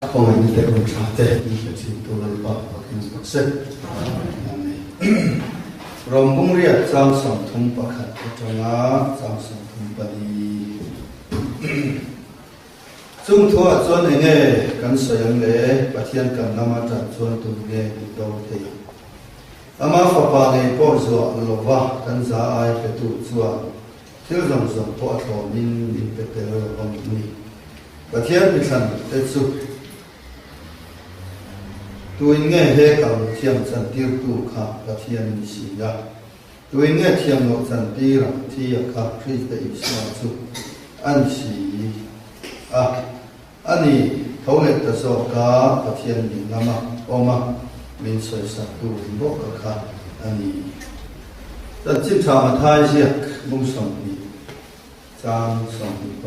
Khawngaihna te hun tha te min pe thin tu Lalpa fakin rawh se. Amen. Rom bungriat chang 31 atanga chang 34. Chung thuah chuan enge kan sawi ang le? Pathian kan lama tan chuan tun nge min do thei ang? Ama fapa ngei pawh zuah lova kan za ai petu chuan Thil zawng zawng pawh a thlawmin min pe tel lo ang a ni. Pathian mithlan te chu tuin nge he kal thiam chantirtu kha Pathian a ni si a, tuin nge thiam loh chantir ang thi a kha Krista Isua chu a ni si a. A ni, tho leh ta zawk a Pathian min lama awm a, min sawisaktu bawk a kha a ni. Chanchin tha Mathai ziak bung 20 chang 28.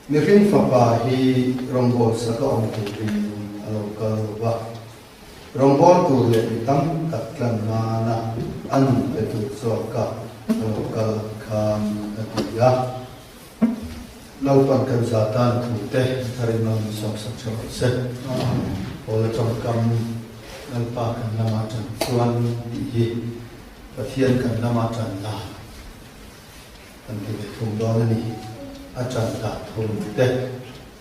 Mihring fapa hi rawngbâwl saka awm turin a lo kal lo va, rawngbâwl tur leh mi tam tak tlan nana a nun pe tur zawka a lo kal khan a ti a. Naupang kan za tan thu te tharin rawn sawmsak tha rawh se. Pawl atangkam Lalpa kan lama tan chuan tih hi Pathian kan lama tan dan kan ti ve thung dawn a ni. A tan dan thung te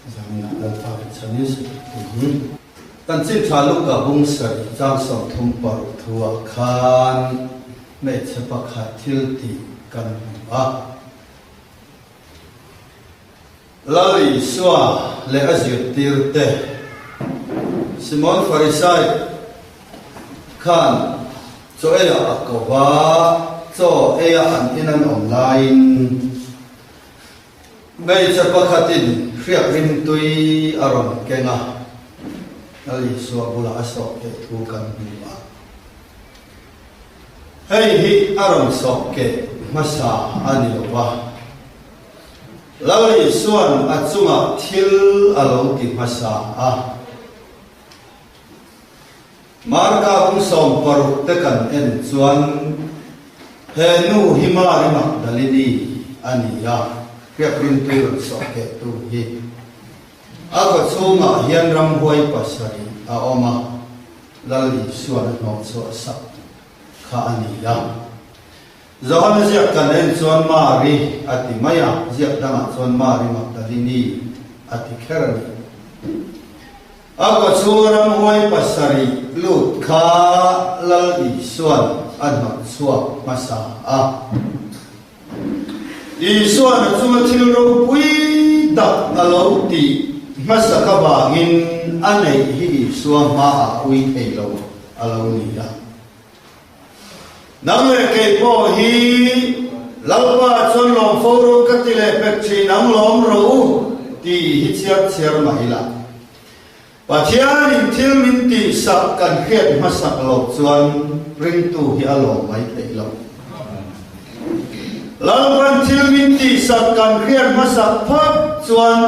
zaninah Lalpa kan chhan in sawi thung. Kan chin tha Luka bung sarih chang 36 thuah khan hmeichhe pakhat thil tih kan hmu a. Lal Isua leh a zirtirte Simon Farisai khan chaw eiah a ko va, chaw eiah an in an awm laiin hmeichhe pakhatin hriak rimtui a rawn keng a, Lal Isua bulah a sawh keh thu kan hmu a. Hei hi a rawn sawh keh hmasa a ni lo va, Lal Isua'n a chungah thil a lo ti hmasa a. Marka kum 16 te kan en chuan he nu hi Mari Magdalini a ni a, hriak rimtui rawn sawh kehtu hi. A kawchhungah hian ramhuai pasarih a awm a. Lal Isuan a hnawhchhuah sak kha a ni a. Johana ziak kan en chuan Mari a ti mai a, ziak dangah chuan Mari Magdalini a ti kher a ni. A kawchhung ramhuai pasarih lut kha Lal Isuan a hnawhchhuak hmasa a. Isuan a chunga thil ropui tak a lo tih hmasak avangin a neih hi Isua hmaah ui thei lo a lo ni a. Nang leh kei pawh hi Lalpa chuan lawm fo ro ka ti leh pek thin ang lawm ro u tih hi chhiar chhiar mah ila. Pathianin thil min tihsak kan hriat hmasak loh chuan ringtu hi a lawm mai theih lo. Lalpan thil min tihsak kan hriat hmasak phawt chuan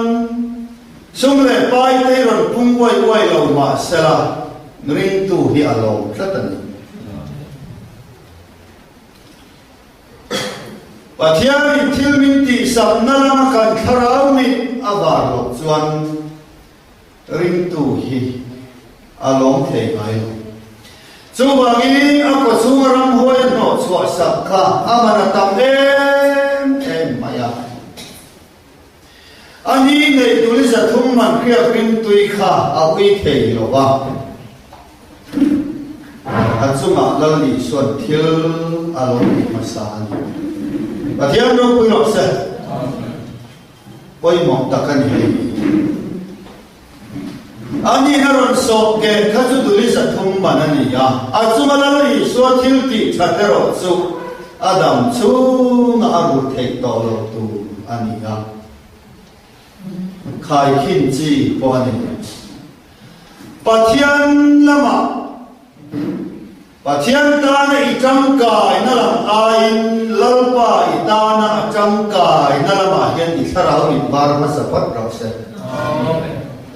sum leh pai te hi rawn pung uai uai lo mah sela ringtu hi a lawm tlat a ni. Pathianin thil min tihsakna lama kan thlarau mit a var loh chuan Ringtu hi a lawm thei ngai lo. Chuvangin a kawchhunga ramhuai a hnawh chhuah sak kha a man a tam em em mai a. A ni neih tuli 300 man hriak ringtui kha a ui thei lo va. A chungah Lal Isuan thil a lo ti hmasa a ni. Pathian ropui rawh se. Pawimawh tak a ni hei. A nih a rawn sawp keh kha chu duli 300 man a ni a, a chunga Lal Isua thil tih that erawh chu a dam chhunga a rulh theih tawh lo tur a ni a. Khaikhin chi pawh a ni. Pathian lamah Pathian tana i tangkaina lam aiin Lalpa i tana a tangkaina lamah hian i thlarau in var hmasa phawt rawh se.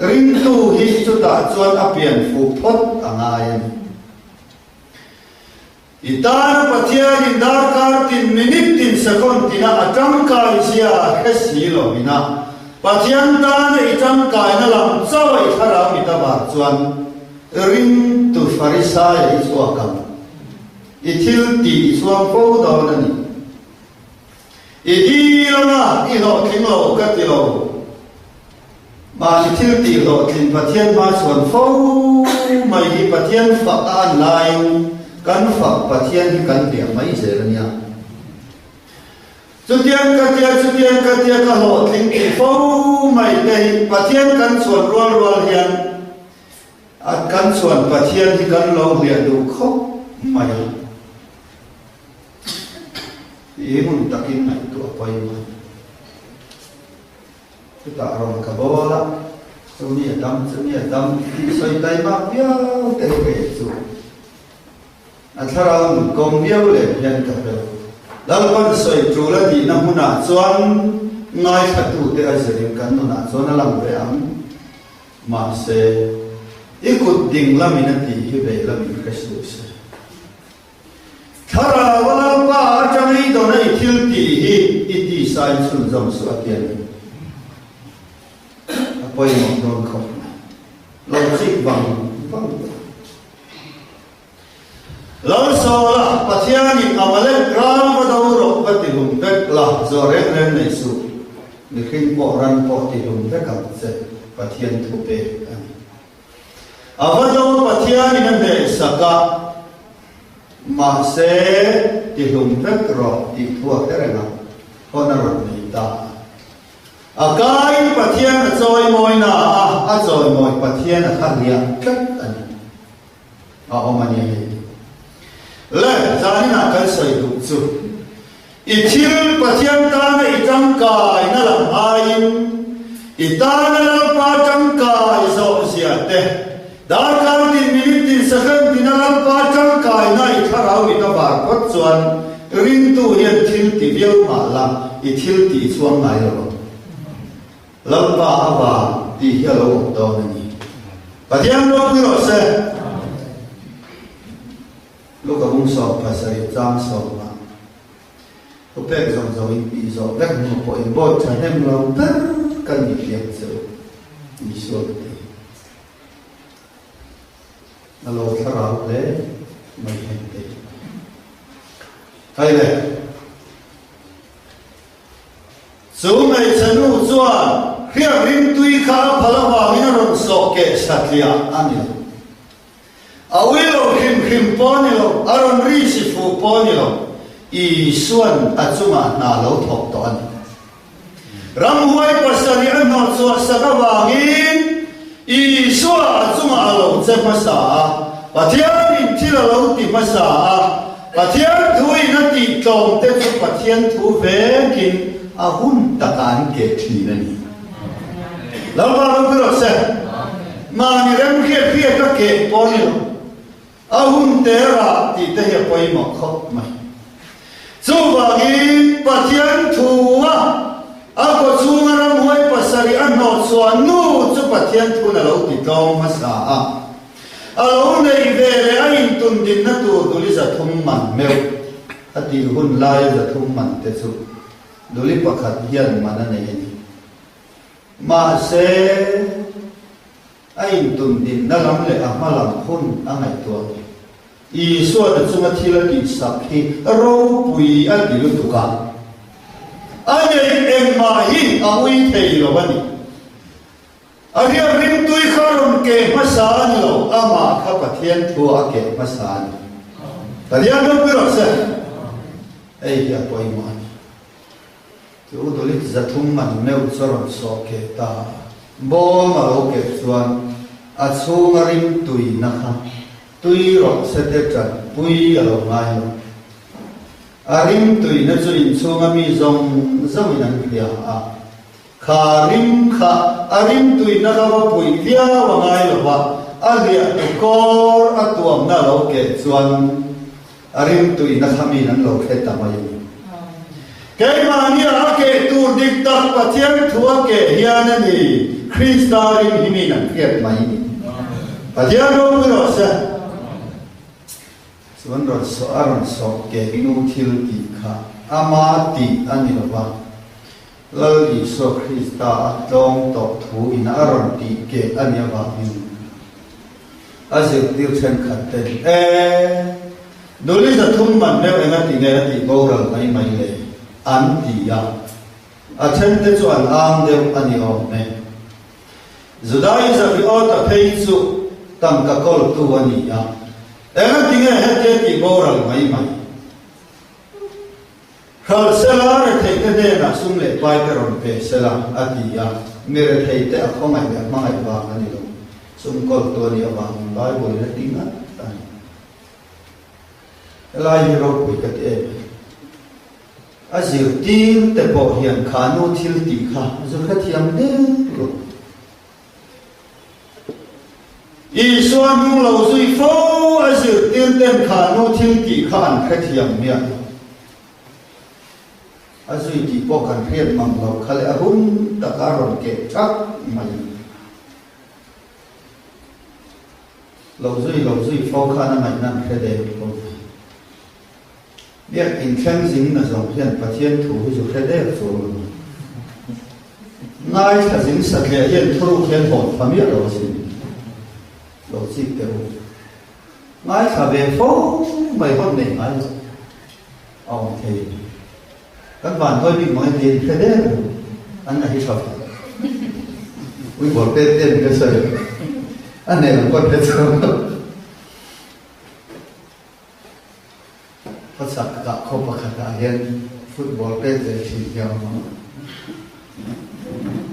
Ringtu hi chutah chuan a pian fuh phawt a ngai a ni. I tana Pathianin darkar tin, minute tin, second tina a tangkai zia a hre si lovin a. Pathian tana i tangkaina lam chauh a i thlarau mit avang chuan ringtu Farisai a i chhuak ang. I thil tih i chhuang fo dawn a ni. I dil anga i hlawhtling lo ka ti lo. Mahni thil tih hlawhtlin Pathian hma chhuan fo mai hi Pathian fak a an laiin kan fak Pathian hi kan hliah mai zel a nia. Chutiang ka tia chutiang ka tia ka hlawhtling tih fo mai te hi Pathian kan chhuan rual rual hian a kan chhuan Pathian hi kan lo hliah duh khawp mai a. I hmun takin ngaihtuah pawimawh a ni. Chutah rawn ka bawl a, chumi a dam chumi a dam tih sawi taima viau te ve chu a thlarau nun kawng viau leh hian ka hre lo. Lalpan sawi tul a tihna hmunah chuan ngaithlatute a zirin kan nunah chuan a lang ve ang. Mahse, i kut ding lamin a tih hi vei lamin hre suh se. Thlarau a Lalpa atang i dawn a i thil tih hi i tisa in chhunzawm suh a ti a ni. A pawimawh dawn khawp mai. Lo chik vang vang teh. Lalsawla, Pathianin Amalek ral va do rawh va ti hlum vek la, zawh reng reng nei suh. Mihring pawh ran pawh ti hlum vek ang che, Pathian thu pek a ni. A va do Pathianin a hnehsak a, mahse tihlum vek rawh tih thu a hre reng a, hawn a rawn nei ta a. A kaiin Pathian a chawimawina a, a chawimawi Pathian a kha hliah tlat a ni. A awm a nia hei. Le, zaninah kan sawi duh chu, i thil Pathian tana i tangkaina lam aiin i tana Lalpa tangkai zawh zia te, darkar tin minute tin second tina Lalpa tangkaina i thlarau mit a var phawt chuan ringtu hian thil ti viau mah la i thil tih chhuang ngai lo ang. Lalpa a vang tih hi a lo awm dawn a ni. Pathian ropui rawh se. Luka bung 17 chang sawmah thupek zawng zawng in tih zawh vek hnu pawh in bawi thahnem lo ber kan ni hliam che u Isua ka ti. A lo thlarau hle mai heng te hi. Hai le. Chu hmeichhe nu chuan hriak rimtui kha a phal avangin a rawn sawh keh satliah a ni lo. A ui lo hrim hrim pawh a ni lo, a rawn ri si fuh pawh a ni lo, Isua'n a chungah hna lo thawk tawh a ni. Ramhuai pasarih a hnawhchhuah sak avangin Isua a chungah a lo che hmasa a, Pathianin thil a lo ti hmasa a, Pathian thuin a tih tlawm te chu Pathian thu vekin a hun takah an keh thin a ni. Lalpa ropui rawh se. Mahni remhriat hriat a keh pawh a ni lo. A hun te rah tih te hi a pawimawh khawp mai. Chuvangin Pathian thua a kawchhunga ramhuai pasarih a hnawhchhuah nu chu Pathian thun a lo ti tlawng hmasa a. A lo neih ve leh a intun dinna tur duli 300 man meuh a tih hun laia 300 man te chu duli pakhat hian man a nei a ni. Mahse, a intun dinna lam leh a hma lam hun a ngaihtuah ni. Isuan a chunga thil a tihsak hi ropui a ti lutuk a, a neih engmah hi a ui thei lo a ni. A riak ringtui kha rawn keh hmasa a ni lo, amah kha Pathian thu a keh hmasa a ni. Pathian ropui rawh se. Hei hi a pawimawh a ni. Chu Dulit 300 man meuh chu a rawn sawh keh ta a. Bawm a lo keh chuan a chhunga rimtuina kha tui rawh se te tanpui a lo ngai lo. A rimtuina chu inchhunga mi zawng zawngin an hria a. Kha rim kha a rim tuina ka va puih viau a ngai lo va, a hliah tu kawr a tuamna a lo keh chuan a rim tuina kha min an lo hre ta mai a ni. Keimahnia a keh tur dik tak Pathian thu a keh hian a ni, Krista rim hi min an hriat mai ni. Pathian ropui rawh se. Chuan rawn sawh a rawn sawh keh nu thil tih kha ama tih a ni lo va. Lal Isua Krista a tlawng tawh thu in a rawn tih keh a nih avangin a zirtir thenkhat ten, E! Nuli 300 man deuh enga ti nge a tih boral mai mai le? an ti a. A then te chu an ang deuh a ni awm e. Judai Zariota phei chu tangka kawltu a ni a, enga ti nge hetia tih boral mai mai? Hralh sela retheihte hnenah sum leh pai te rawn pe sela, a ti a. Mi retheihte a khawngaih leh a hmangaih vang a ni lo. Sum kawltu a nih avangin Bible in a ti ngat a ni. Helai hi ropui ka ti em em. A zirtir te pawh hian kha nu thil tih kha zu hrethiam deuh lo. Isua hnung lo zui fo a zirtir ten kha nu thil tih kha an hrethiam miah lo. A zui tih pawh kan hriat mang lo kha leh a hun taka rawn keh thak mai. Lo zui lo zui fo khan a ngaihna an hre deuh lo mai. Biak inthleng zing na zawng hian Pathian thu hi zu hre der chuang lo mai. Ngaithla zing satliah hian thuruk hian hawn pha miah lo asin. Lo chik teh u. Ngaithla ve fo mai hawn nei ngai lo a awm thei. Kan van hawi bik mang e tiin hre der lo. An na hi tha ve. Ui bawr pet em ka sawi. A hneh lo pawn hre chuang lo. Khawchhak kah khaw pakhatah hian football pet ve thin hi a awm a,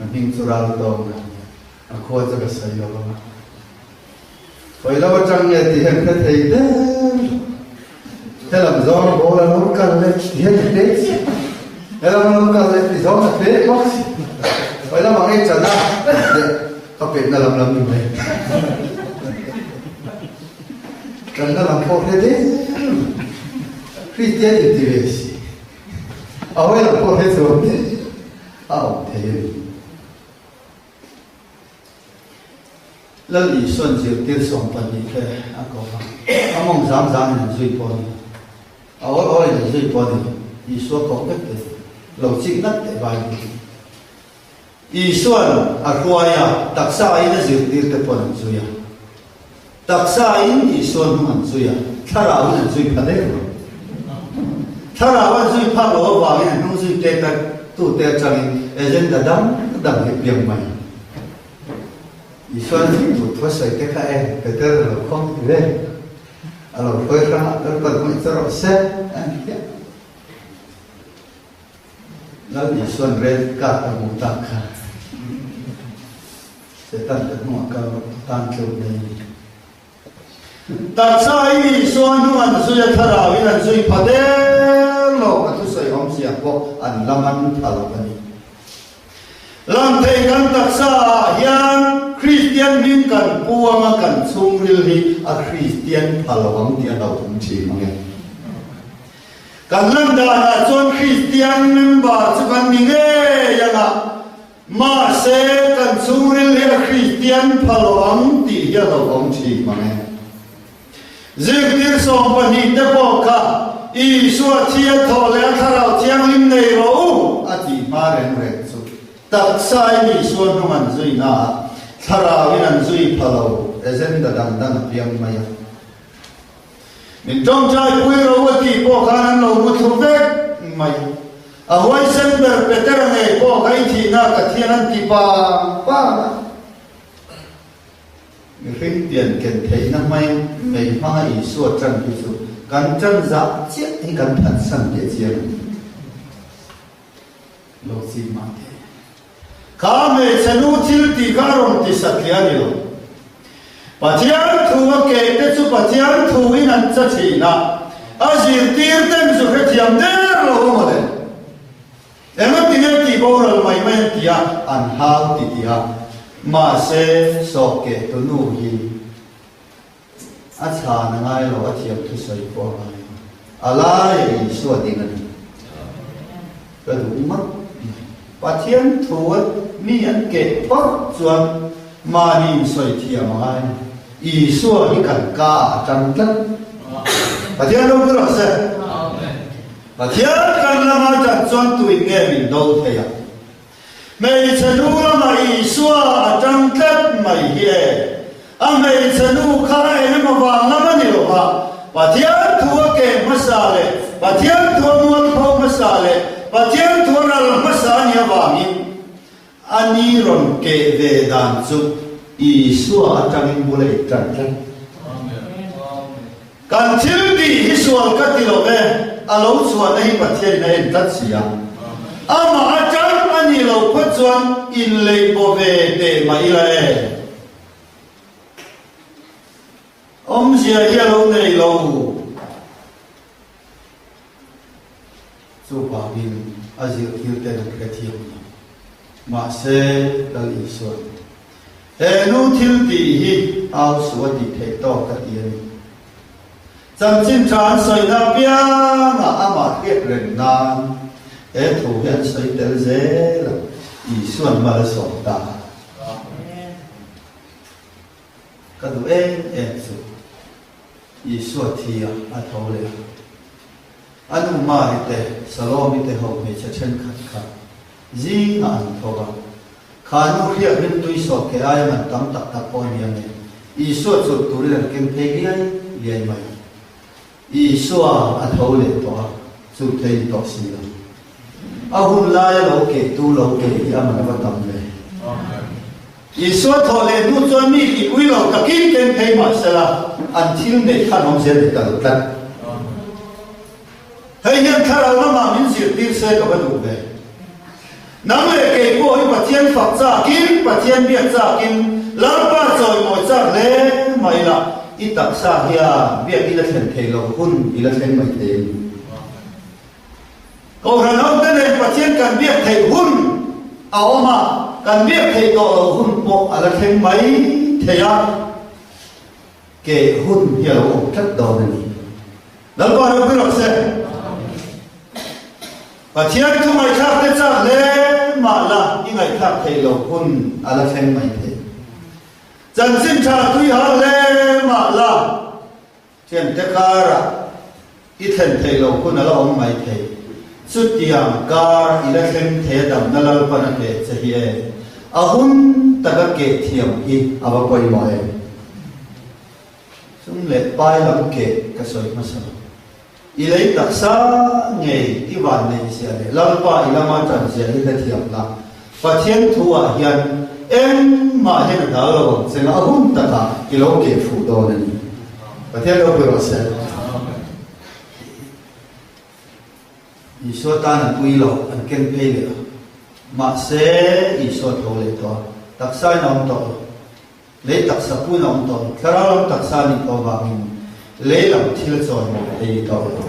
a hming chu Raltawng a ni a, a khua chu ka sawi lo ang a. Hawi lo atang nge tih hian hre thei der lo. Helam zawng ball a lo kal leh tih hian a hre chiah a, helam a lo kal leh tih zawng a hre bawk si. Hawi lamah ngei chan a, ka petna lam lam ni mai. Kanna lam pawh hre deuh Kristian inti ve si. A hawi lam pawh hre chuang deuh a awm thei a ni. Lal Isuan zirtir 12 te a ko a, a mawng zam zam in an zui pawh a ni. A awl awl in an zui pawh a ni. Isua koh vek te lo chik ngat teh vai ni. Isuan a hruai a, taksa in a zirtirte pawn an zui a. Taksa in Isua hnung an zui a, thlarau in an zui pha der lo. Thlarau an zui phak loh avangin an hnung zui te ta tute atangin agenda dang dang hi piang mai. Isuan zui tur thu a sawi te kha e, Peter a lo khawm ti ve. A lo hruai hrang a, Lalpan hmuh che rawh se, a ni hiah. Lal Isuan red card a hmuh tak kha Satan te hnungah kal rawh tan tleuh mai a ni. Taksa hi Isua hnung an zui a thlarau in an zui pha der lo a thusawi awmzia pawh an la man pha lo a ni. Lang thei kan taksa ah hian Kristian hming kan pu anga kan chhungril hi a Kristian pha lo ang tih a hlauhawm thin mang e. Kan lan danah chuan Kristian member chu kan ni ngei ang a, mahse kan chhungril hi a Kristian pha lo ang tih hi a lo awm thin mang e. Zirtir 12 te pawh kha Isua thi a thawh leh a Thlarau Thianghlim nei rawh u a tih hma reng reng chu taksain Isua hnung an zui naah Thlarauin an zui pha lo agenda dang dang a piang mai a. Min tawngtai pui ro a tih pawh khan an lo mu thlu vek mai. A huaisen ber Petera ngei pawh kha i thihna ka thian an ti pang pang a. Mihring pian ken theihna hmai mei hmanga Isua tan hi chu kan tan zah chiah hi kan phatsan teh chiang a ni. Lo chi mah teh. Kha hmeichhe nu thil tih kha a rawn ti satliah a ni lo. Pathian thu a keh te chu Pathian thu in an cha thin a, a zirtir ten zu hrethiam der lo a mawle. Engati nge tih boral mai mai an ti a, an hau ti ti a. Mahse, sawh keh tu nu hi A chhan a ngai lo, a thiam thusawi pawh a ngai lo. A lai a Isua ding a ni. Ka duh ngawt mai. Pathian thu a mi an keh phawt chuan mahni insawi thiam a ngai lo. Isua hi kan ka ah a tang tlat. Pathian ropui rawh se. Pathian kan lama tan chuan tuin nge min do thei ang? Hmeichhe nu lamah Isua a tang tlat mai hi e. A hmeichhe nu kha eng emaw vang lam a ni lo va, Pathian thu a keh hmasa leh Pathian thu a mualpho hmasa leh Pathian thu a ral hmasa a nih avangin a ni rawn keh ve dan chu Isua atangin bula i tan tlat. Kan thil tih hi sual ka ti lo e, a lo chhuahna hi Pathianin a en tlat si a. Amah atang a nih loh phawt chuan inleih baw ve teh mah ila e. Awmzia hi a lo nei lo. Chuvangin a zirtirten an hrethiam lo. Mahse, Lal Isuan, He nu thil tih hi au suh a tih theih tawk ka ti a ni. Chanchin tha an sawina apiangah amah hriat reng nan he thu hi an sawi tel zel a, Isuan mal a sawm ta. Ka duh em em chu Isua thi a a tho leh a. A nu Mari te, Salomi te ho hmeichhe thenkhat kha zingah an tho va. Kha nu hriak rimtui sawt ke aia man tam tak tak pawh a ni ang e. Isua chawlh turin an keng phei liai liai mai. Isua a tho leh tawh a, chu thei ni tawh si lo. A hun laia lo kehtu lo keh hi a man a va tam ve. Isua thawh leh hnu chuan mi tih ui lo takin keng phei mah sela, an thil neih kha an awm zel leh ta lo tlat. Hei hian thlarau lamah min zirtir se ka va duh ve. Nang leh kei pawh hi Pathian fak chakin, Pathian biak chakin, Lalpa chawimawi chak hle mah ila, i taksa hian biak i la thlen thei lo hun i la thleng mai thei a ni. Kohhran hote nen Pathian kan biak theih hun a awm a, kan biak theih tawh loh hun pawh a la thleng mai thei a, keh hun hi a lo awm tlat dawn a ni. Lalpa ropui rawh se. Pathian thu ngaihthlak te chak hle mah la i ngaihthlak theih loh hun a la thleng mai thei. Chanchin tha tui hal hle mah la Thiante karah i thlen theih loh hun a la awm mai thei. Chutiang kar i la thleng thei a damna Lalpan a pe che hi e. A hun taka keh thiam hi a va pawimawh em? Sum leh pai lam keh ka sawi hmasa lo. I lei taksa ngei i van neih zia leh Lalpa i lama tan zia hi hrethiam la. Pathian thu ah hian engmah hian a dal lo ang che nga a hun takah i lo keh fuh dawn a ni. Pathian lo pui rawh se. Isua tan an pui lo, an ken phei leh a. Mahse Isua tho leh tawh a, taksa in a awm tawh lo. Lei taksa pun a awm tawh lo, thlarau lam taksa a nih tawh vangin lei lam thil chawimawi thei ni tawh lo.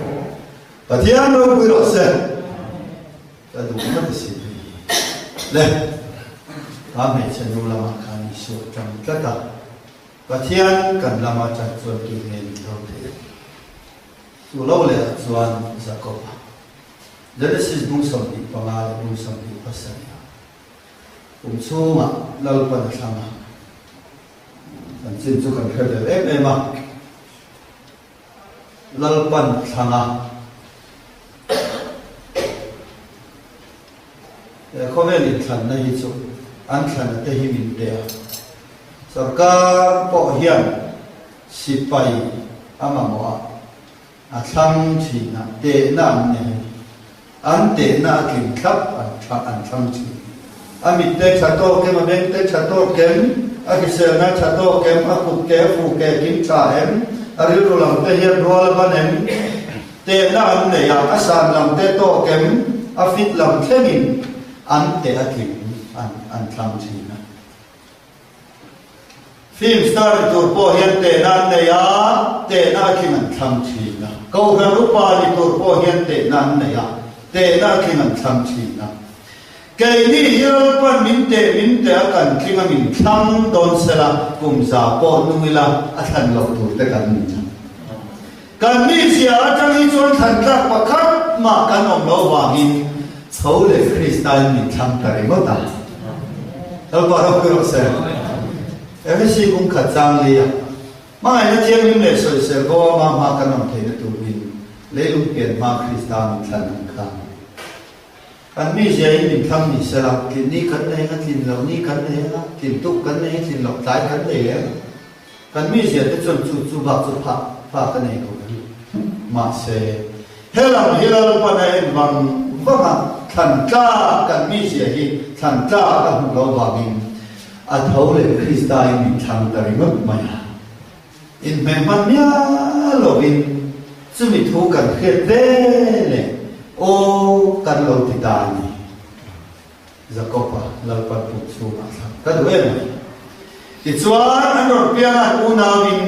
Pathian ropui rawh se. Ka duh ngawt a si hei hi. Le, kha hmeichhe nu lamah khan Isua tang tlat a, Pathian kan lama tan chuan tui nge min do thei ang? Chu lo leh ah chuan Jakob-a, Genesis bung 25 leh bung 27 ah, Kum chhungah Lalpan a thlang a, chanchin chu kan hre vel em em a. Lalpan a thlang a, he khawvel inthlanna hi chu an thlana te hi min pe a. Sorkar pawh hian sipai a mamawh a. A thlang thin a, tehna an nei a ni. An tehna a tling thlap an tha an thlang thin. A mit te tha tawk em, a beng te tha tawk em, a hriselna tha tawk em, a kut ke a fu ke kim tha em, a rilru lam te hian rual a ban em, tehna an nei a, a san lam te tawk em, a fit lam thlengin an teh a tling an an thlang thin a. Film star ni tur pawh hian tehna an nei a, tehna a tling an thlang thin a. Kohhran upa ni tur pawh hian tehna an nei a, tehna a tling an thlang thin a. Keini hi Lalpan min teh min teh a kan tling a min thlang dawn sela kum za pawh nung ila a thlan loh tur te kan ni a. Kan mizia atang hi chuan thlan tlak pakhat mah kan awm lo vangin tho leh Kristain min thlang ta ringawt a. Lalpa ropui rawh se. Efesi kum khat chang li a, hmangaihna thianghlim leh sawisel bo ama hma kan awm theihna turin leilung pian hma Krista min thlan ang kha. Kan mizia in min thlang ni sela, tlin ni kan nei anga, tlin loh ni kan nei anga, tlin tuk kan nei a, tlin loh tlai kan nei leh anga. Kan mizia te chuan chu chu bak chu phah phah ka nei lo ang. Mahse, he lam hi Lalpan a en vang vang a, thlan tlak kan mizia hi thlan tlak a hmuh loh vangin a tho leh Krista in min thlang ta ringawt mai a. Inhmeh hman miah lovin chumi thu kan hriat ve leh aw kan lo ti ta a ni. Jakob-a Lalpan pum chhungah thlang ka duh em mai. Tichuan an rawn piang a, an unauin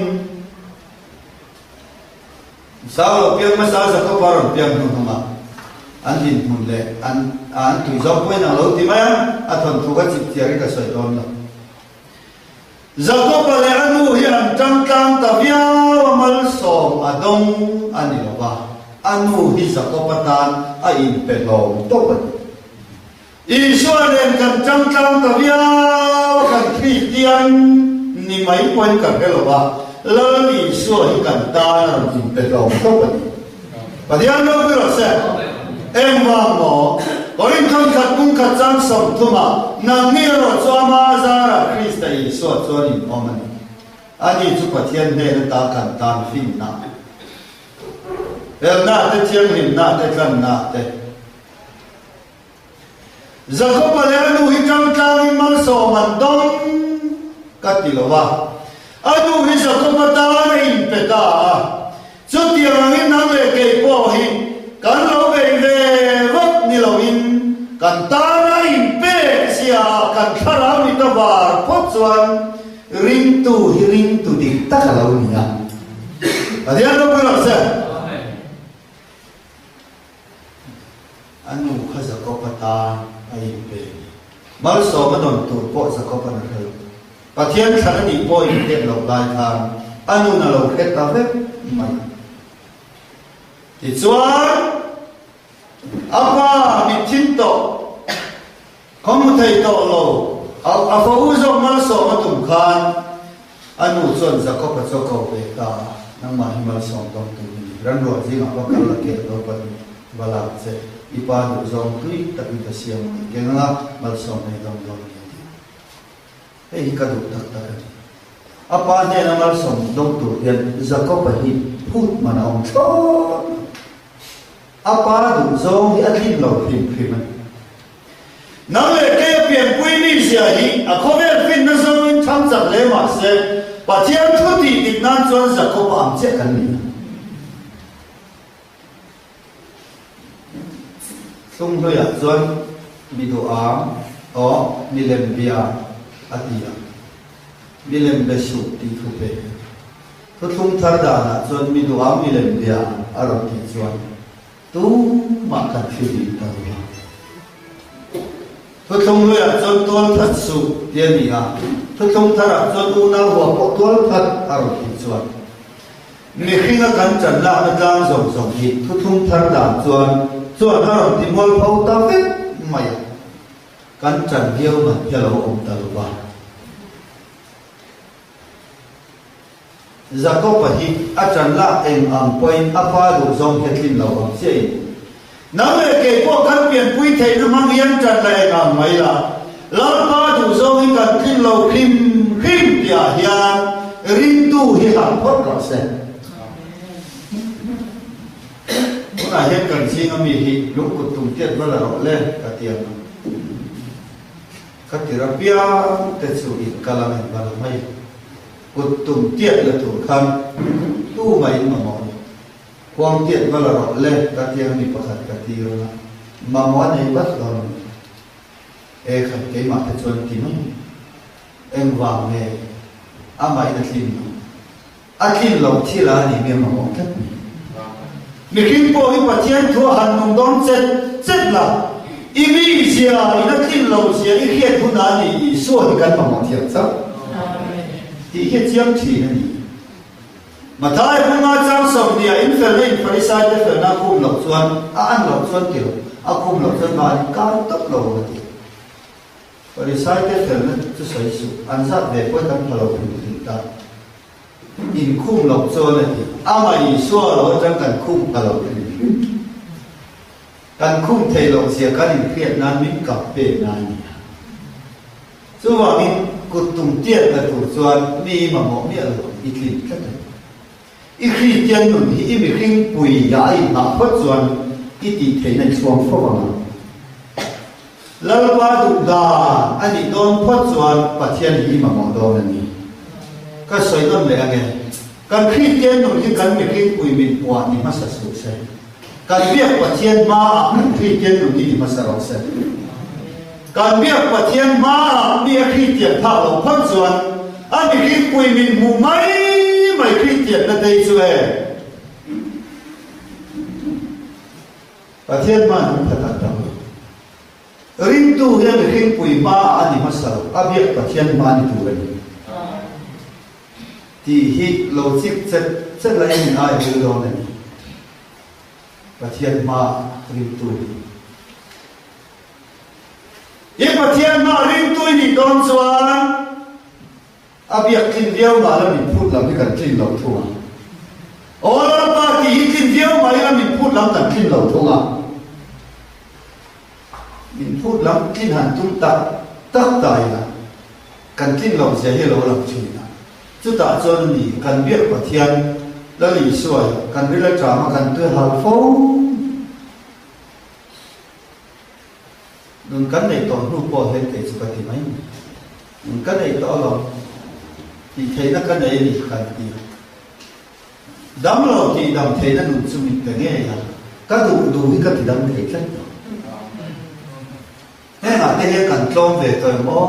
Saulo piang hmasa Jakob-a rawn piang hnuhnung a, an dinhmun leh an an tui zawng pawhin ang lo ti mai a, a thawnthu kha chipchiarin ka sawi dawn lo. Jakob-a leh a nu hi an ṭang tlang ta viau a, malsawm a dawng a ni lo va, a nu hi Jakob-a tan a inpe hlawm tawp a ni. Isua nen kan ṭang tlang ta viau a, kan Kristian ni mai pawhin kan hre lo va, Lal Isua hi kan tan a rawn inpe hlawm tawp a ni. Pathian ropui rawh se. Engvang maw? Korinthon khat kung khat chang 30 ah, Nangni erawh chu ama zarah Krista Isua chuan in awm a ni. Ani chu Pathian hnen ata kan tan finna, felna te, thianghlimna te, tlanna te. Jakob-a leh a nu hi tangtlangin malsawm an dawng ka ti lo a. A nu hi Jakob-a tan a inpe ta a. Chutiang angin nang leh kei pawh hi kan lo bei ve vak ni loin kan tan a inpek zia ah kan thlarau ni ta var phawt chuan ringtu hi ringtu dik tak a lo ni a. Pathian ropui rawh se. A nu kha Jakob-a tan a inpe a ni. Malsawm a dawn tur pawh Jakob-a'n a hre lo. Pathian thlan a nih pawh inhriat loh lai khan a nun a lo hre ta vek mai. Tichuan, a pa mitthim tawh, khaw hmu thei tawh lo, a fa u zawk malsawm a tum khan a nu chuan Jakob-a chu a ko ve ta a, Nangmah hi malsawm dawng tur i ni. Ranruah zingah va kal la keh lo pahnih. Va lak che, i pa duhzawng tui takin ka siam ang i keng anga malsawm nei dawng dawn a ni a ti. Hei hi ka duh tak tak a ni. A pa hnena malsawm dawng tur hian Jakob-a hi phut man a awm thlawt lo. A pa duhzawng hi a tlin lo hrim hrim a ni. Nang leh kei a pianpui mi zia hi a khawvel finna zawngin thang chak hle mah se, Pathian thu tih dik nan chuan Jakob-a ang chiah kan ni a. Thlunghluiah chuan mi duham aw milem bia a ti a, milem be suh tih thu pe. Thuthlung thar danah chuan mi duham milem bia a rawn tih chuan tumah kan thil dih ta lo a. Thuthlunghluiah chuan tual that suh ti a ni a, thuthlung tharah chuan unau hua pawh tual that a rawn tih chuan Mihringa kan chan lakna tlang zawng zawng hi thuthlung thar dan chuan chuan a rawn ti mual pho ta vek mai a, kan chan viau man hi a lo awm ta lo va. Jakob-a hi a chan lak eng ang pawhin a pa duh zawng hi a tlin lo ang chiahin nang leh kei pawh kan pianpui theihna hmang hian chan la eng ang mai la, Lalpa duh zawng hi kan tlin lo hrim hrim tihah hian ringtu hi harh phawt rawh se. Tunah hian kan zinga mi hi lungkut tum tiat va la rawh le ka ti ang a. Ka ti ra piang te chu in kal ang in va la mai. Kut tum tiat la tur khan tumah in mamawh lo. Khuang tiat va la rawh le ka ti ang mi pakhat ka tir ang a. Mamawh a nei vat lo ang. E khat keimah te chuan ti mai. Engvang nge amah in a tlin lo. A tlin loh thil a ni mi a mamawh tlat mai. Mihring pawh hi Pathian thu a han nung dawn chet chet la, i mi zia in a tlin loh zia i hriat hun a ni Isua hi kan mamawh thiam chauh tih hi a chiang thin a ni. Mathai hunga chang 20 in felna in Farisai te felna a khum loh chuan a an loh chuan ti lo, a khum loh chuan van in kai tawp lo a ti. Farisai te felna chu sawi suh, an zat ve pawhin kan pha lo hrim hrim ta. In khum loh chuan a ti. Amah Isua lo atang kan khum pha lo hrim hrim. Kan khum thei loh zia kan inhriat nan min kap pek na a ni a. Chuvangin kut tum tiat la tur chuan mi i mamawh miah lo i tlin tlat a ni. I Kristian nun hi i mihring pui a a inhah phawt chuan i tih theihna i chhuang fo ang a. Lalpa duh dan a nih dawn phawt chuan Pathian hi i mamawh dawn a ni. Ka sawi nawn leh ange, kan Kristian nun hi kan mihring pui min hmuah ni hmasa suh se. Kan biak Pathian hmaah kan Kristian nun hi ni hmasa rawh se. Kan biak Pathian hmaah mi a Kristian phak loh phawt chuan a mihring pui min hmuh mai mai Kristian na tei chu e. Pathian hma hnung khat ah tam lo. Ringtu hi a mihring pui hmaah a ni hmasa lo, a biak Pathian hma ni tur a ni. Tih hi lo chik chet chet la in ai vil dawn a ni. Pathian hma ringtu hi. I Pathian hma ringtu i nih dawn chuan a biak tlin viau mah la min phut lam hi kan tlin lo thung a. Aw Lalpa tih hi tlin viau mah ila min phut lam kan tlin lo thung a. Min phut lam tlin han tum tak tak ta ila kan tlin loh zia hi a lo lang thin a. Chutah chuan a ni, kan biak Pathian Lal Isua hi kan ril aṭam a, kan tui hal fo. Nun kan neih tawh hnu pawh hian kei chu ka ti mai mai. Nun ka neih tawh alawm, tih theihna ka nei a ni kan ti a. Dam lo tih dam theihna nun chu mit pe ngei a, ka duh duh hi ka ti dam thei tlat lo. Hengah te hian kan tlawm ve tawh em aw?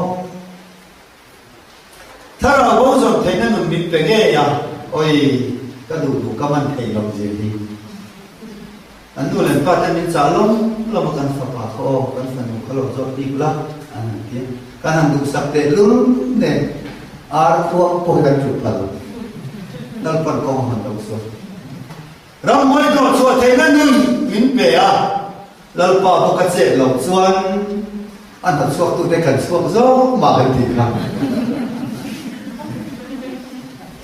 Thlarau bo zawn theihna nun mit pe ngei a, awi ka duh duh ka man thei lo zir hi. An nu leh an pa te min chah lawm lawm a kan fapa kha aw kan fanu kha lo zawt bik la an han ti a, kan han duhsak teh lul nen ar khuang pawh hi kan tluk phal lo. Lalpan kawng a han lo sawi. Ramhuai hnawh chhuah theihna nun min pe a, Lalpa bawk a chet loh chuan a hnawchhuaktute kan chhuak zawk mah kan tih kha.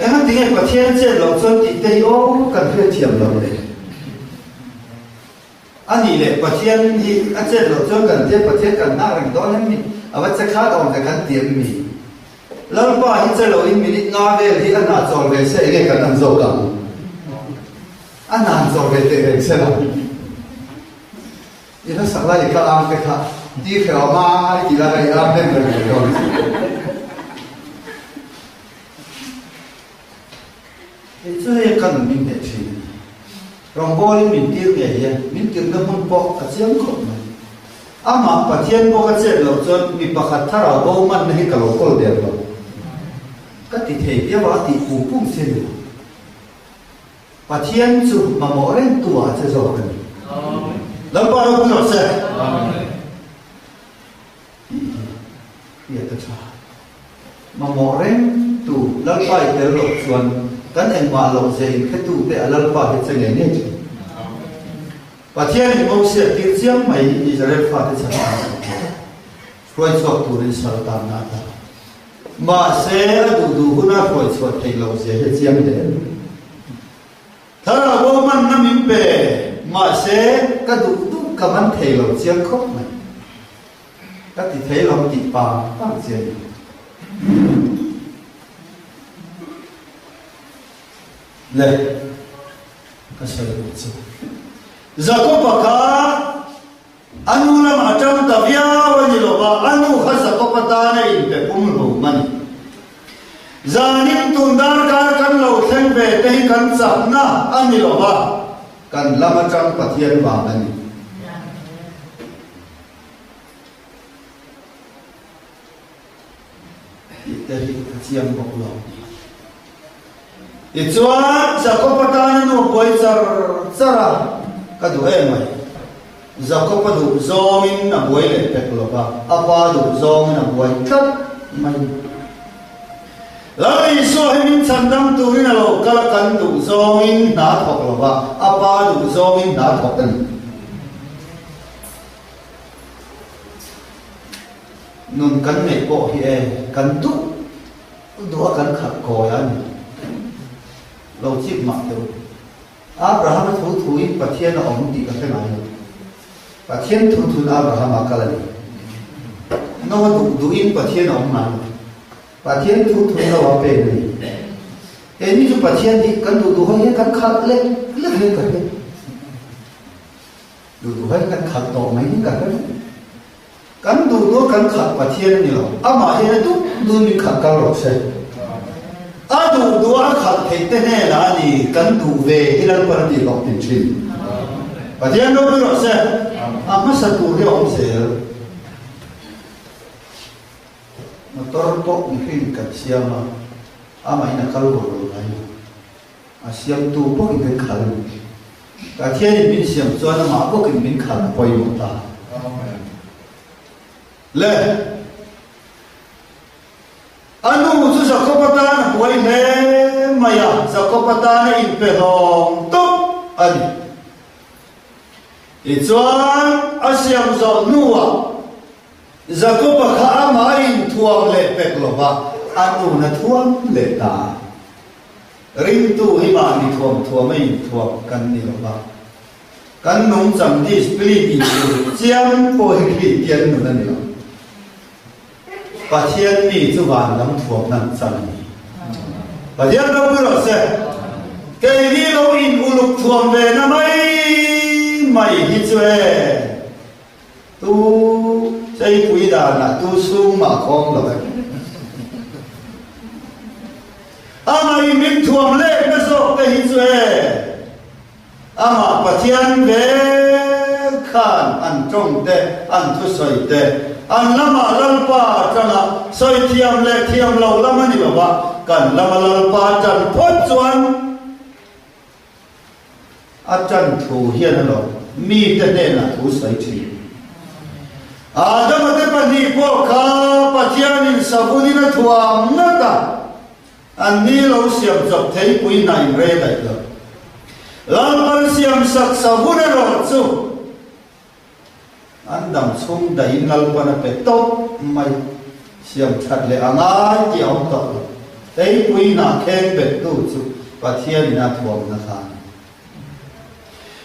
Engatinge Pathian chet loh chuan tih te hi aw kan hriatthiam loh le. A nih leh Pathian hi a chet loh chuan kan tia Pathian kan nghak reng dawn em ni? A va che khat awm ve kan ti em ni? Lalpa hi che loin minute nga vel hi a hna chawl ve se enge kan an zawk ang? A nan zawh ve teh reng se lo. I hlasak lai i kal ang te kha ti hreh awm a i ti lai kha i ang hnem reng mai dawn. Kei chu hei ka nun min hneh thin a ni. Rawngbawlin min tir ngei hian min tirhna hmun pawh a chiang khawp mai. Amah Pathian bawk a chet loh chuan mi pakhat thlarau bo manna hi ka lo kawl der lo. Ka ti thei viau a, a tih pum pum si a ni lo. Pathian chu mamawh reng tu ah che zawk a ni. Lalpa ropui rawh se. Tih hi hriat a tha. Mamawh reng tu Lalpa i tel loh chuan kan engmah loh ze in hretu te a Lalpa hi che ngei ngei thin. Pathian in Mosia tir chiang mai Israel fate chhan a hruai chhuak turin sal tanna a dah. Mahse, a duh duh huna hruai chhuah theih loh zia hi a chiang hle. Thlarau bo hmanna min pe, mahse ka duh duh ka man thei lo chiang khawp mai. Ka ti thei lo tih pang pang chi a ni. Le, ka sawi duh chu. Jakob-a kha A nu lamah a ṭang ta viau a ni lo va, a nu kha Jakob atana inpe pumhlum a ni. Zanin tun darkar kan lo thleng ve te hi kan chakna a ni lo va, kan lam aṭang Pathian vang a ni. Tih te hi a chiang bawk lo. Tichuan, Jakob atana nu buai char char a, ka duh em mai. Jakob a duh zawngin a buai leh pek lo va, a pa duh zawngin a buai tlat mai. Lal Isua hi min chhandam turin a lo kal a, kan duh zawngin hna a thawk lo va, a pa duh zawngin hna a thawk a ni. Nun kan neih pawh hi e, kan duh duh a kan khat kawi a ni. Lo chip mah teh u. Abraham-a thu thuin Pathian a awm tih ka hre ngai lo. Pathian thu thun Abrahama kal a ni. Noa duh duhin Pathian a awm ngai lo. Pathian thu thun lo a pek a ni. Keini chu Pathian hi kan duh duh ho hian kan khalh lek lek hian ka hre. Duh duh ho hian kan khalh tawh mai hian ka hre. Kan duh duh kan khalh Pathian a ni lo. Amah hian a duh duhin min khalh kal rawh se. A duh duh a khalh theih te hnenah a ni kan duh ve hi Lalpan a tih hlawh tin thin. Pathian ropui rawh se. A hmasa tur hi a awm zel. Motor pawh mihring kan siam a, amahin a kal rual lo mai. A siamtu bawkin kan khal a ni. Pathianin min siam chuan amah bawkin min khal a pawimawh ta. Le, a nu chu Jakob atan a buai hle mai a, Jakob atan a inpe hlawm tawp a ni. Tichuan, a siam zawh hnuah Jakoba kha amah a inthuam leh pek lo va, a nun a thuam leh ta a. Ringtu hi mahni thuam thuam a inthuam kan ni lo va, kan nungchang discipline inzir chiam pawh hi Kristian nun a ni lo. Pathian mi chu van lam thuamna an chan a ni. Pathian ropui rawh se. Keini lo in uluk thuam ve na mai mai hi chu e. Tu cheipui danah tu sum mah khawm lo e. Amah in min thuam lehna zawk te hi chu e. Amah Pathian vel khan an tawng te, an thusawi te, an lamah Lalpa atanga sawi thiam leh thiam lo lam a ni lo va, kan lama Lalpa tan phawt chuan A tan thu hian a lo mite hnenah thu sawi thin. Adama te pahnih pawh kha Pathianin savunin a thuam ngat a, an ni lo siam chawp theipui hna in rei daih lo. Lalpan siam sak savun erawh chu an dam chhung daihin Lalpan a pe tawp mai. Siam that leh a ngai tih a awm tawh lo. Theipui hnah kheng bettu chu Pathianin a thuamna kha a ni.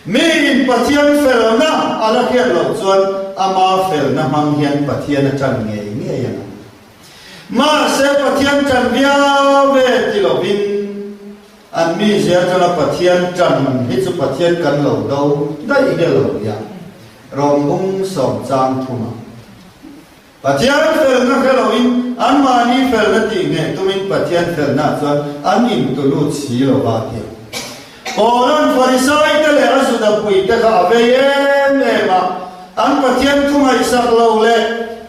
Miin Pathian felna a la hriat loh chuan ama felna hmang hian Pathian a ṭan ngei ngei ang a. Mahse Pathian ṭan viau ve ti lovin an mizia aṭanga Pathian ṭan hi chu Pathian kan lo do daih hi a lo nia. Rawng bung sawm chang thum ang. Pathian felna hre loin anmahni felna tih ngheh tumin Pathian felnaah chuan an intulut si lo va a ti. Paula'n Farisaite leh a Judapuite kha a vei em em a, an Pathian thu ngaihsak lo leh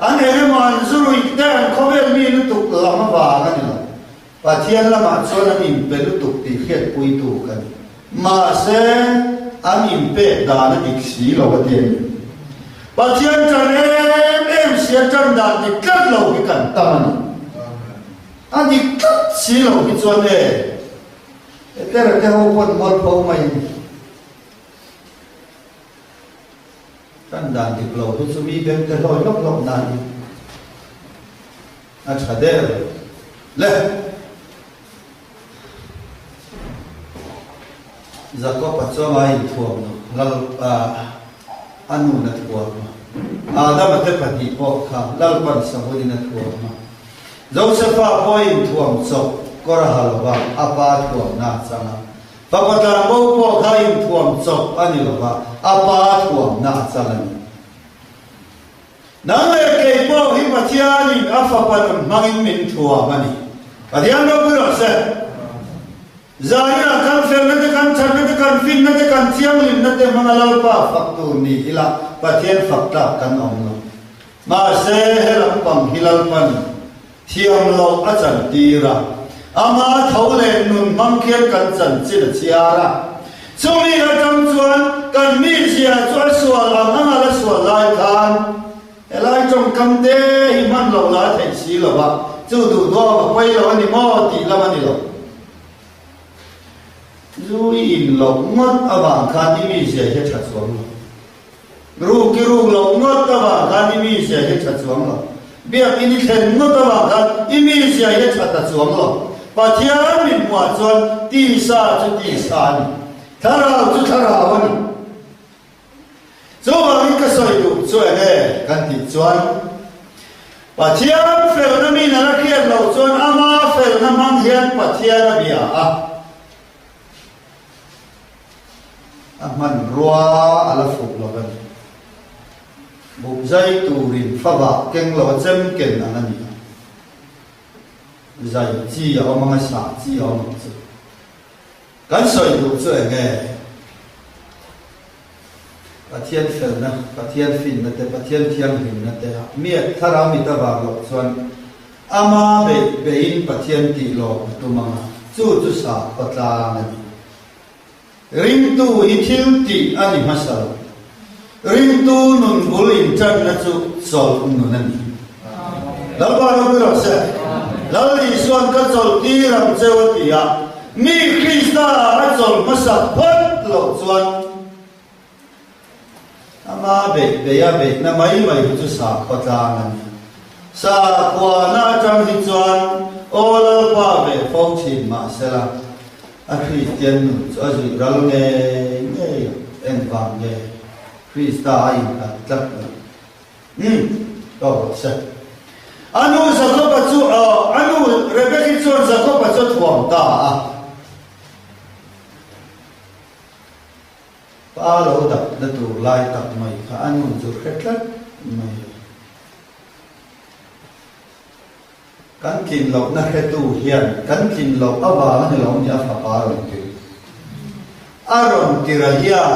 an eng emaw an zu ruih te an khawvel mi lutuk lam avang a ni lo. Pathian lamah chuan an inpe lutuk tih hriatpuitu ka ni. Mahse, an inpek dan a dik si lo a ti a ni. Pathian ṭan em em si a ṭan dan dik tlat lo hi kan tam a ni. A dik tlat si lo hi chuan e, Petera te ho pawn mualpho maiin ṭan dan dik lo hi chu mi beng te hlawi hlawk hlawk nain A tha der le. Jakob-a chuan a inthuam lo, Lalpa a nun a thuam a. Adama te pahnih pawh kha Lalpan sahunin a thuam a. Josefa pawh a inthuam chawp kawr a ha lo va, a pa thuamna a chang a. Fapa tlangbo pawh kha a inthuam chawp a ni lo va, a pa thuamna a chang a ni. Nang leh kei pawh hi Pathianin a Fapa nun hmangin min thuam a ni. Pathian ropui rawh se. Zaninah kan felna te, kan thatna te, kan finna te, kan thianghlimna te hmanga Lalpa fak tur ni ila Pathian fak tlak kan awm lo. Mahse, he lampang hi Lalpan thiam loh a chantir a, ama tho leh nun hmang khian kan chanchin a chhiar a. Chumi atang chuan kan mizia chu a sual ang ang a la sual lai khan helai tawngkam te hi hman loh la a theih si lo va, chu duhduam a pawi lo a ni maw tih lam a ni lo. Zu i in loh ngawt avang khan i mizia hi a tha chuang lo. Ruk i ruk loh ngawt avang khan i mizia hi a tha chuang lo. Biakin i thlen ngawt avang khan i mizia hi a tha ta chuang lo. Pathian min hmuah chuan tisa chu tisa a ni, thlarau chu thlarau a ni. Chuvangin ka sawi. duh chu enge kan tih chuan, Pathian felna min a la hriat loh chuan ama felna hmang hian Pathian a bia a, a hmanrua a la fuh lo a ni. Bukzai turin favah keng lo a chem ken ang a ni a, zai chi a awm ang a, sah chi a awm ang chu. Kan sawi duh chu eng nge? Pathian felna, Pathian finna te, Pathian thianghlimna te ah miat thlarau mit avang loh chuan ama beih beihin Pathian tih lawm a tum ang a, chu chu sakhaw tlang a ni. Ringtu hi thil tih a ni hmasa lo. Ringtu nun bul inṭanna chu chawlh nun a ni. Lalpa ropui rawh se. Lal Isua'n ka chawlh tir ang cheu a ti a, mi Krista ah a chawlh hmasa phawt loh chuan ama beih beih a beihna mai mai hi chu sakhaw tlang a ni. Sakhuana aṭang hi chuan aw Lalpa ve fo ṭhin mahsela, A Kristian nun chu a zuih ral ngei ngei a, engvang nge Krista a innghat tlat lo? Umm, tawk rawh se. A nu Jakoba chu, a nu Rebeki chuan Jakoba chu a thuam ta a. Pa lo dapna tur lai tak mai kha a nu chu hre tlat mai a. Kan tlin lohna hretu hian kan tlin loh avang a ni lo ni a fapa a rawn tir. A rawn tira hian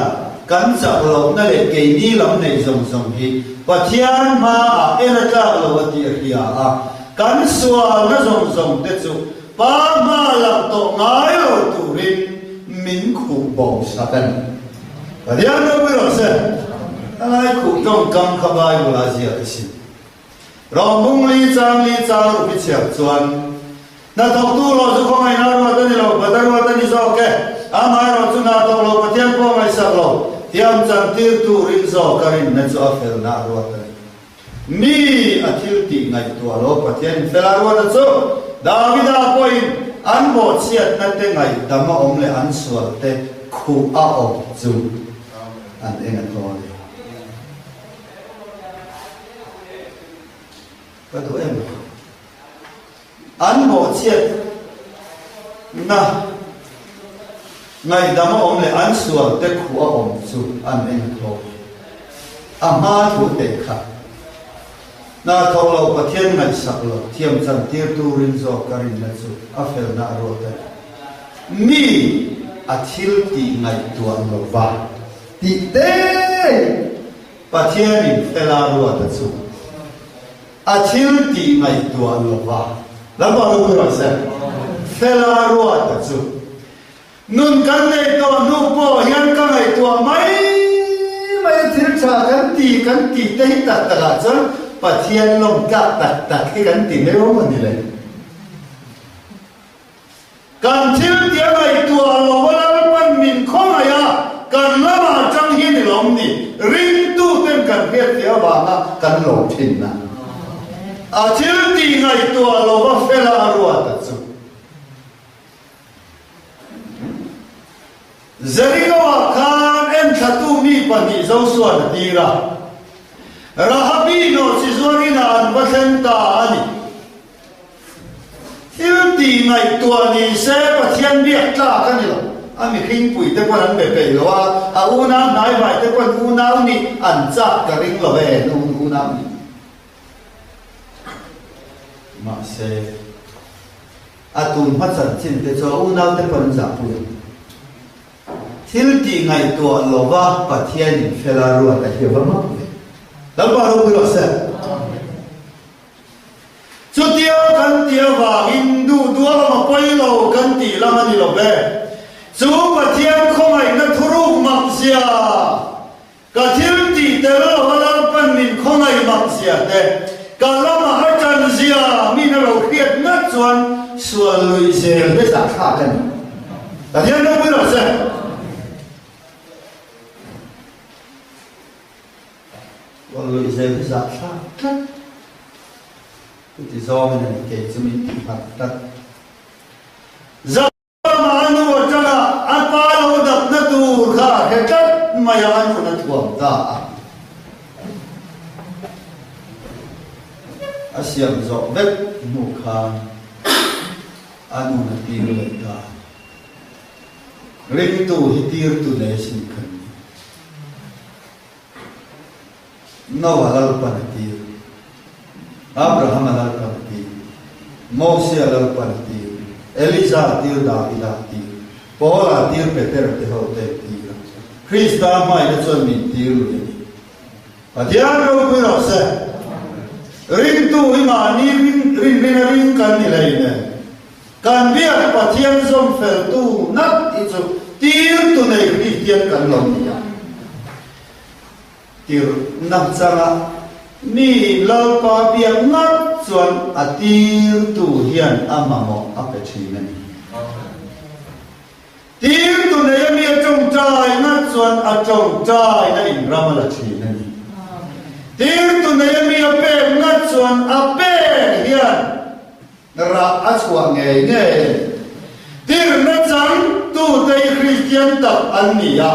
kan chak lohna leh keini lam neih zawng zawng hi Pathian hmaah en a tlak lo a tih a hria a, kan sualna zawng zawng te chu Pa hma lang tawh ngai lo turin min khuh bo sak a ni. Pathian ropui rawh se, a lai khuh tawngkam kha Bible ah ziak a si. Rawng li chang li chang rupi chhiar chuan hnathawktu rawh chu khawngaihna ruat a ni lo, bata ruat a ni zawk e. Amaherawh chu hna thawk lo Pathian pawh ngaihsak lo, thiam chan tir turin zawk a rinna chu a felna a ruat a ni. Mi a thil tih ngaihtuah lo Pathian in fel a ruat a chu Davida pawhin an bawhchhiatna te ngaihdam a awm leh an sual te khuh a awm chu an eng a thaw a ni. Ka duh em? An bawhchhiat na ngaihdam a awm leh an sual te khuh a awm chu an en thlawp. A hma thu teh kha. Hna thawk lo Pathian ngaihsak lo thiam chan tir turin zawk ka rinna chu a felna a ruat a ni. Mi a thil tih ngaihtuah lova tih te Pathianin fela ruata chu a thil tih ngaihtuah lo va, Lalpa ropui rawh se, fela ruata chu nun kan nei tawh hnu pawh hian ka ngaihtuah mai mai a, thil tha kan ti kan tih te hi tak takah chuan Pathian lawm tlak tak tak hi kan ti mai awm a ni le. Kan thil tia ngaihtuah lo a Lalpan min khawngaih a, kan lamah atang hian i lawm ni? Ringtuten kan hriatfiah avanga kan lawm thinna. A thil tih ngaihtuah lo a fela a ruat a chu. Jeriko-ah khan enthlatu mi pahnih Josua'n a tir a, Rahabi nawhchizuar inah an va thleng ta a ni. Thil tih ngaihtuah ni se Pathian biak tlak a ni lo. A mihringpui te pawn an be peih lo a, a unau hnaivai te pawn unau nih an chak ka ring lo e, unau nih. Mahse, a tun hma chanchin te chu a unau te pawn an zahpui ang. Thil tih ngaihtuah lova Pathianin fela ruat a hi va mak ve. Lalpa ropui rawh se. Chutia kan tih avangin duh duh a pawi lo kan tih lam a ni lo ve. Chu Pathian khawngaihna thuruk makzia, ka thil tih tel lova Lalpan min khawngaih makzia te, ka lama a tanzia min a lo hriat ngat chuan sual luih zel te zahthlak a ni. Pathian ropui rawh se. Sual luih zel hi zahthlak tlat. Chuti zawngin a ni kei chu min ti nghat tlat. Zama a nu atanga a pa lo dapna tur kha a hre tlat mai a, a nun a thuam ta a. A siam zawh vek hnu khan a nun a tir leh ta. Ringtu hi tirtu nei sin khan ni. Noah Lalpan a tir, Abrahama Lalpan a tir, Mosia Lalpan a tir, Elija a tir, Davida a tir, Paula a tir, Petera te ho te a tir a, Krista hmaina chuan min tir lui a ni. Pathian ropui rawh se. Ringtu hi mahni rin rin a ring kan ni hleinem. Kan biak Pathian zawm feltu ngat hi chu tirtu nei Kristian kan lo ni a. Tirhna changa mi Lalpa biak ngat chuan a tirtu hian a mamawh a pe thin a ni. Tirtu nei a mi a tawngtai ngat chuan a tawngtaina in ram a la thin a ni. Tirtu nei a mi a pek ngat chuan a pek hian Rah a chhuah ngei ngei a ni. Tirhna chang tute hi Kristian tak an ni a,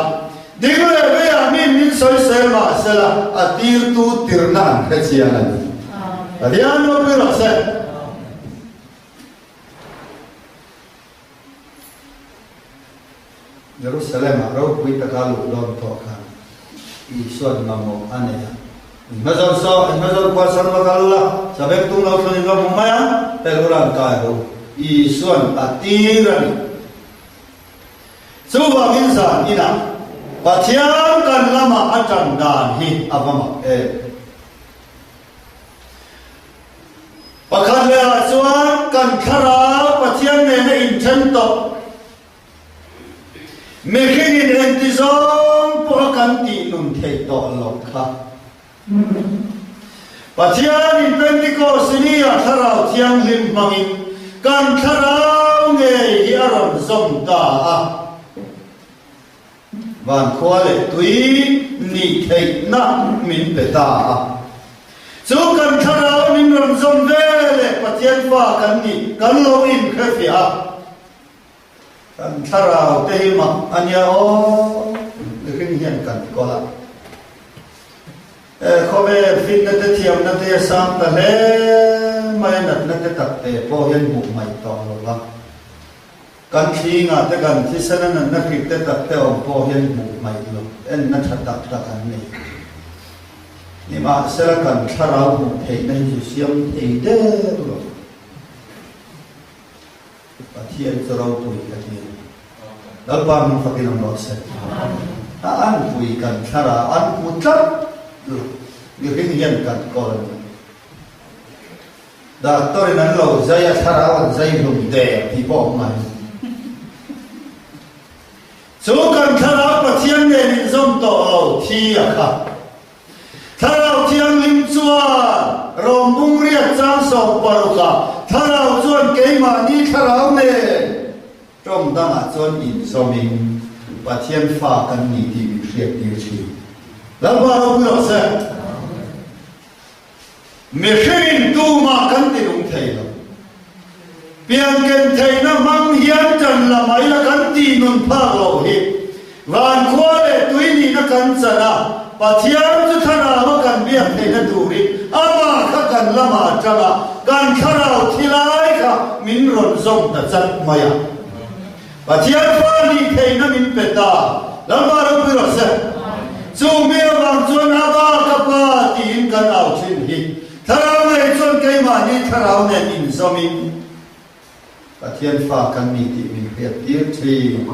ding leh veiah mi min sawisel mah sela a tirtu tirhna an hre chiang a ni. Pathian ropui rawh se. Jerusalem-ah ropui taka luh dawn tawh khan Isua'n mamawh a nei a. In hmazawn saw, in hmazawn khua sam va kal ula, sabek tung lo thlun in va hmu mai ang, hel ula an kai ho. Isua'n a tir a ni. Chuvangin zan inah Pathian kan lamah a tan dan hi a va mak em? Pakhat lehah chuan kan thlarau Pathian nena inthen tawh. Mihringin engti zawng pawha kan tih nun theih tawh loh kha. Pathianin Pentecost ni ah Thlarau Thianghlim hmangin kan thlarau ngei hi a rawn zawm ta a. Van khua leh tui nih theihna min pe ta a. Chu kan thlarau min rawn zawm ve leh Pathian fa kan nih kan lo inhrefiah a. Kan thlarau te hi mak a nia aw, mihring hian kan kawl a. E khawvel finna te thiamna te a sang ta hle mai a, natna te tak te pawh hian hmuh hmaih tawh lo va. Kan thlingah te kan thisen a natna hrik te tak te awm pawh hian hmuh hmaih lo, enna tha tak tak an nei. Nimahsela kan thlarau hmuh theihna hi chu siam thei der lo. Pathian chu ropui ka ti a ni. Lalpa hming fakin awm rawh se. A anpui kan thlarau an hmu tlat lo. Mihring hian kan kawl a ni. Doctor in an lo zai a thlarau an zai hlum der tih pawh awm ngai. Chu kan thlarau Pathian nen inzawm tawh lo thi a kha. Thlarau Thianghlim chuan Rom bungriat chang 16 ah Thlarau chuan keimahni thlarau nen tawng dangah chuan inzawmin Pathian fa kan ni tih min hriattir thin. Lalpa ropui rawh se. Mihringin tumah kan ti nung thei lo. Pianken theihna hmang hian ṭan la mai la kan tih nun phak loh hi. Van khua leh tui nihna kan chan a, Pathian chu thlarau a kan biak theihna turin amah kha kan lamah a ṭang a, kan thlarau thi lai kha min rawn zawm ta chat mai a. Pathian fa nih theihna min pe ta. Lalpa ropui rawh se. Chu mi avang chuan Abba ka pa tiin kan au ṭhin hi. Thlarau ngei chuan keimahni thlarau nen inzawmin Pathian fa kan ni tih min hriattir thin.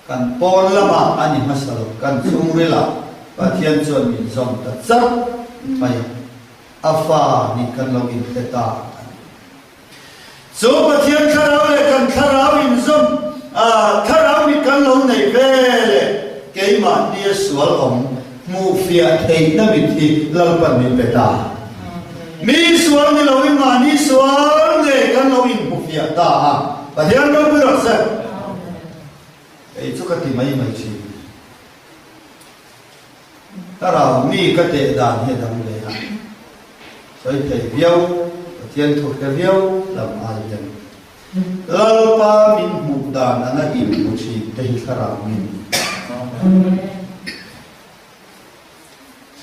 Kan pawn lamah a ni hmasa lo, kan chhungrilah Pathian chuan min zawm ta chauh mai a, a fa nih kan lo inhre ta a ni. Chu Pathian thlarau leh kan thlarau inzawm a, thlarau mit kan lo neih ve leh keimahnia sual awm hmuhfiah theihna mit hi Lalpan min pe ta. Mi sual ni loin mahni sual ngei kan lo inhmufiah ta a, Pathian ropui rawh se. Kei chu ka ti mai mai thin. Thlarau mi ka teh dan hi a dang ve a, sawi thei viau, Pathian thu hre viau lam ai hian Lalpa min hmuh dan anga inhmu thin te hi thlarau mi an ni.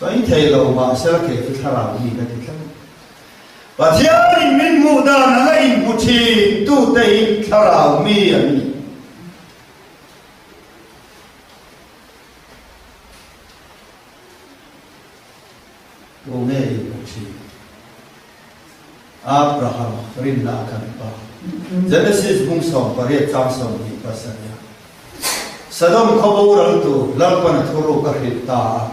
Sawi thei lo mahsela kei chu thlarau mi ka ti tlat. Pathianin min hmuh dan anga inhmu thin tute hi thlarau mi an ni. Tunge inhmu thin? Abraham rinna a kan pa. Genesis bung 18 chang 27 a Sodom khaw boral tur Lalpan a thuruk a hrilh ta a.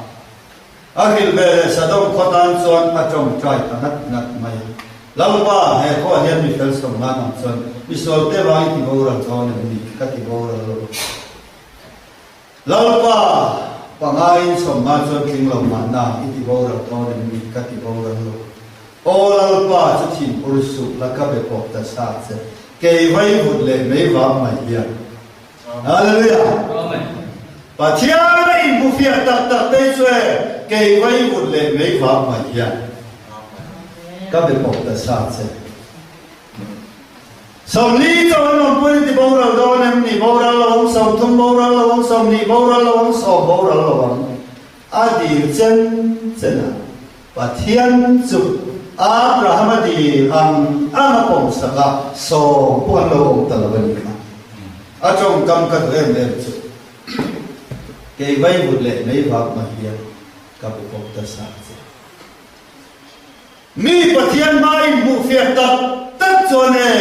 A hrilh ve leh Sodom khaw tan chuan a tawngtai ta ngat ngat mai a. Lalpa, he khuaah hian mi fel sawm ngan ang chuan misual te vang i ti boral dawn em ni? Ka ti boral lo. Lalpa, pangaiin sawmnga chuan tling lo mahna i ti boral dawn em ni? Ka ti boral lo. Aw Lalpa, chu thinpur suh la ka be pawp ta sa che. Kei vai vut leh mei vang mai hian. Hallelujah! Amen. Pathian a inhmu fiah tak tak te chu e, kei vai vut leh mei vang mai hian ka be pawp ta sa che. 40 chauh an awm pawhin ti boral dawn em ni? Boral lo ang, 30 boral lo ang, 20 boral lo ang, 10 boral lo ang. A dil chen chen a, Pathian chu Abraham a dil ang ang a pawmsak a, 10 pawh an lo awm ta lo a ni kha. A tawngkam ka duh em em chu, Kei vaivut leh meivak mah hian ka be pawp ta sa che. Mi Pathian hma inhmuhfiah tak tak chuan e,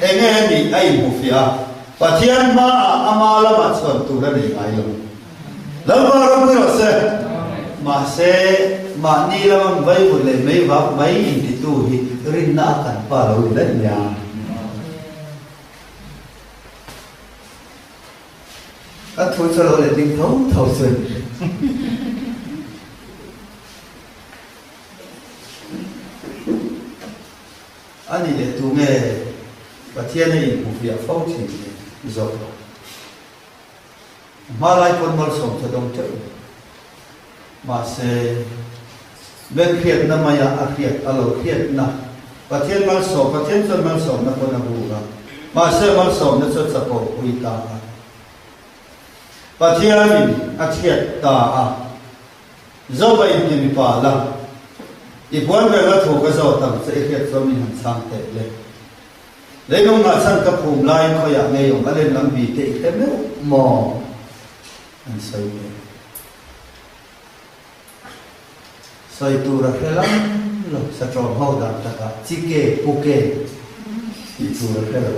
enge a nih a inhmuhfiah a, Pathian hmaah ama lamah chhuan tur a nei ngai lo. Lalpa ropui rawh se. Mahse, mahni lamang vaivut leh meivak mai intitu hi rinna a kan pa lo ni daih nia. Kan thu chu lo letling tho tho chu a ni. A ni leh tu nge Pathian a inhmuhfiah fo thin ni zawk lo. Hma lai pawn malsawm tha dawng teuh lo. Mahse, Benhriatna maia a hriat a lo hriatna Pathian malsawm, Pathian chuan malsawmna pawn a buk a, mahse malsawmna chu a chapo pui ta a. Pathianin a hriat ta a. Zoba inti mipa la, i puan vel a thu ka zawt ang che i hriat chuan min han chhang teh le. Leilung ngah chhan ka phum laiin khawiah ngei awm a len lam bi te i hre meuh maw? An sawi ve. Sawi tur a hre lam lo, saṭawm ho dan takah chike, puke tih tur a hre lo.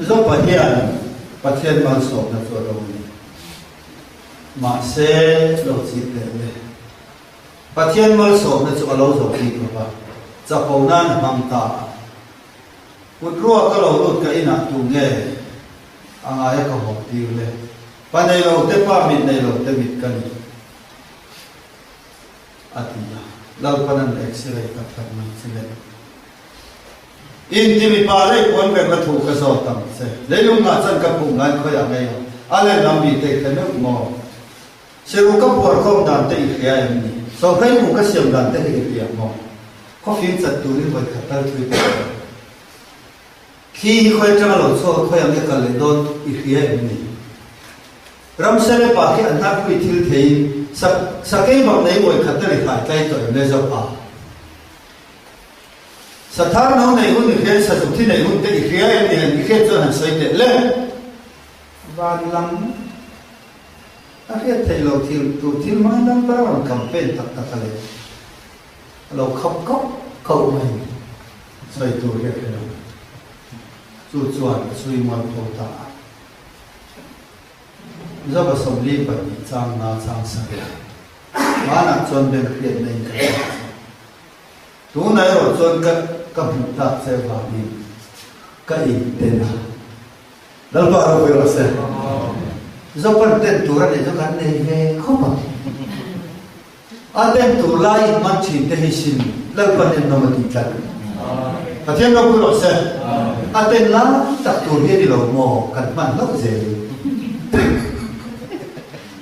Zopa hian Pathian malsawmna chu a dawng a ni. Mahse, lo chip leh le. Pathian malsawmna chu a lo zo bik lo va, chapo nan a hmang ta a. Kut ruak ka lo lut ka inah tu nge a ngaia ka hawk tir le? Pa nei lo te pa mit nei lo te mit ka ni, a ti a. Lalpan an x-ray tak tak mai che le. Inti mipa lei puan vek la thu ka zawt ang che. Leilung ngah chan ka pum lain khawiah ngei ang. A len lam mi te i hre meuh maw? Siru ka puar khawm dan te i hria em ni? Sawhhlei mu ka siam dan te hi i hria maw? Khawfing chat turin vawi khat tal thui tawh rawh. Thli hi khawi atanga lo chhuak a khawi ang nge kal leh dawn i hria em ni? Ramsele pa khi an hnarpui thil theiin sakei bak nei vawi khat tal i khai tlai tawh em le Zopa? Sathar no nei hun i hriain sazuk thi nei hun te i hria em ni han i hriat chuan han sawi teh le. Van lam a hriat theih loh thil tur thil hmangin ram ber a rawn campaign tak tak a le. A lo khap kauh kauh mai ni. Sawi tur hi a hre lo. Chu chuan a chhui mual pho ta a. Zova 42 chang nga chang sarih. Hmanah chuan beng hriatna in ka hria che. Tunah erawh chuan ka ka hmuh tak che vangin ka inten a. Lalpa ropui rawh se. Zopan ten tur a nih chu kan nei ve khawp ang. A ten tur lai in man thin te hi sin Lalpan ennawm a tih tlat. Pathian ropui rawh se. A ten lai tak tur hi a ni lo maw kan hman hlauh zel.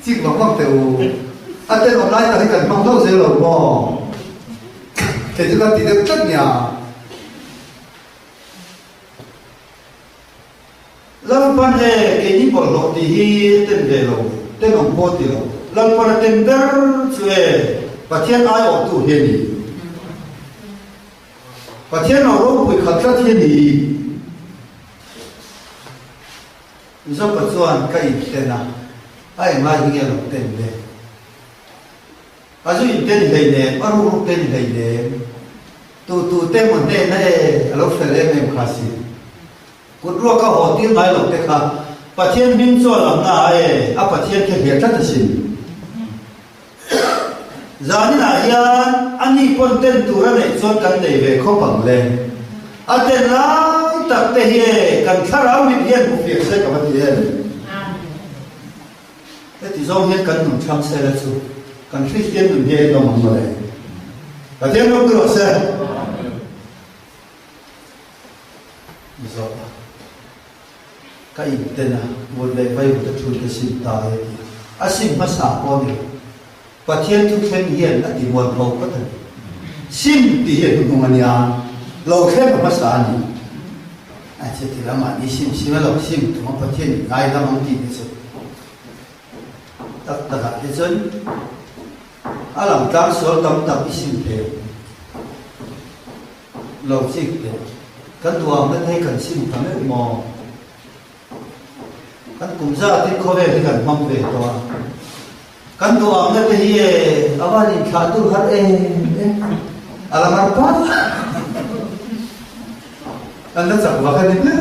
Chik vak vak teh u. A tenawm lai tak hi kan hmang hlauh zel lo maw? Kei chu kan ti deuh tlat nia. Lalpan he keini bawlhhlawh tih hi ten ve lo, tenawm pawh ti lo. Lalpan a ten ber chu e, Pathian aiawhtu hi a ni. Pathian lo ropui khat tlat hi a ni. Zopa chuan ka inten a, a englai hi nge lo ten le? A zu inten hleinem, a ruk ruk ten hleinem. Tu tu te maw hnehna e, a lo fel em em kha si. Kut ruak a haw tir ngai lo te kha Pathian hming chu a lam na a e, a Pathian khe hliah tlat asin. Zaninah hian a ni pawn ten tur a neih chuan kan nei ve khawp ang le. A ten lai tak te hi e, kan thlarau mit hian hmu fiah se ka va ti em. Heti zawng hian kan nun thlang se la chu kan Kristian nun hi a inawm ang mawle. Pathian ropui rawh se. Zawh a, ka inten a, vut leh vaivut a thu te sim ta e tih a sim hmasa pawh a ni lo. Pathian thuthleng hian a ti mual pho phawt a ni. Sim tih hi a hnuhnung a nia, lo thleng a hmasa a ni. A cheti lamah ni sim sim a lo sim tum a Pathian in ngaidam ang tih te chu tak takah te chuan a langtlang sual tam tak i sim thei ang. Lo chik teh. Kan duham na te hi kan sim ta meuh maw? Kan kum zatin khawvel hi kan hmang ve tawh a. Kan duham na te hi e a van inthlah dur har em em. A la har pah. Kan la chak vak a ni ber.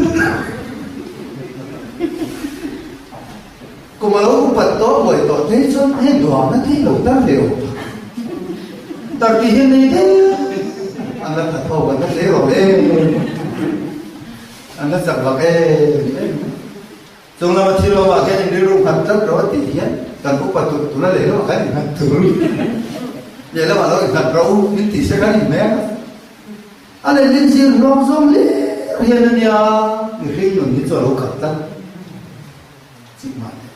Kum a lo upat tawh buai tawh te hi chuan hei duham na thei lo tar ve awm tak. Tar tih hian nei deuh an la that ho an la hle rawh em an la chak vak em em. Chung lama thil awmah khian in rilru nghat tlat rawh a tih hian kan upa tulh tulh a lehlamah khan innghat thur lehlamah lo innghat rawh u min tih se khan inhmel a. A lehlin zir hlawm zawng hlir hian a nia mihring nun hi chu a lo khat tlat. Chih mah teh.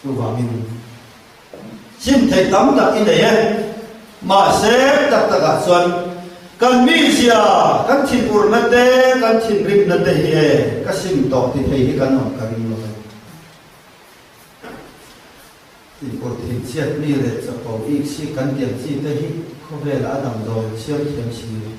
Chuvangin sim theih tam tak i nei e. Mahse tak takah chuan kan mizia, kan thinurna te, kan thinrimna te hi e ka sim tawh ti thei hi kan awm ka ring lo e. Thinur thinchhiat mi leh chapo ik si kan tiang chi te hi khawvelah a damdawi siam thiam si lo.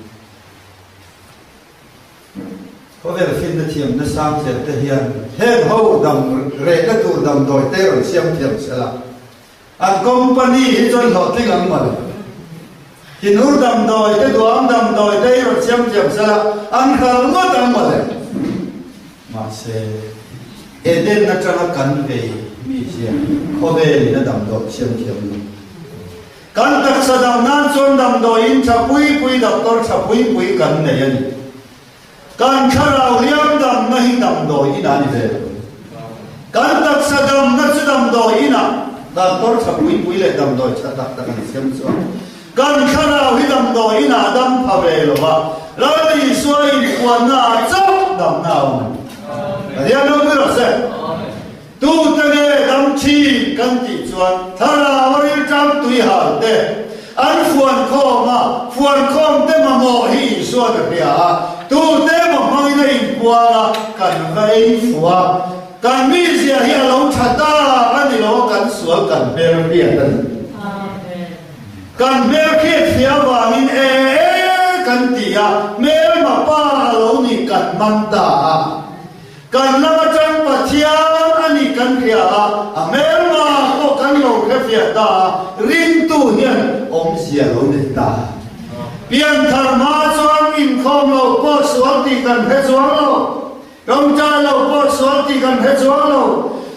Khawvel finna thiamna sang zel te hian heng ho dam rehna tur damdawi te rawn siam thiam se la, an company hi chuan hlawhtling ang mawle. Thinur damdawi te duang damdawi te hi rawn siam thiam se la, an hral ngawt ang mawle. Mahse, Eden atanga kan vei mi hian khawvelin a damdawi siam thiam lo. Kan taksa dam nan chuan damdawiin tha pui pui doctor tha pui pui kan nei a ni. Kan thlarau hliam damna hi damdawi inah a ni ve lo. Kan taksa damna chu damdawi inah doctor tha pui pui leh damdawi tha tak tak an siam chuan kan thlarau hi damdawi inah a dam pha ve lo va, Lal Isua inpuanna ah chauh damna a awm a ni. Pathian ropui rawh se. Tute nge dam thin kan tih chuan thlarau a rilṭam tui hal te an fuan khawm a, fuan khawm te mamawh hi Isuan a hria a, tute emaw hmangin a inpuang a, kan va ei fuh a, kan mizia hi a lo ṭha ta a ni lo a, kan sual kan hmel hriat a ni. Kan hmel hriat fiah avangin e e kan ti a, hmelma pa a lo ni kan man ta a. Kan lam atang Pathian a nih kan hria a, a hmelma pawh kan lo hre fiah ta a, ringtu hian awmzia lo nei ta. Pianthar hma chuan inkhawm lo pawh sual tih kan hre chuang lo, tawngtai lo pawh sual tih kan hre chuang lo,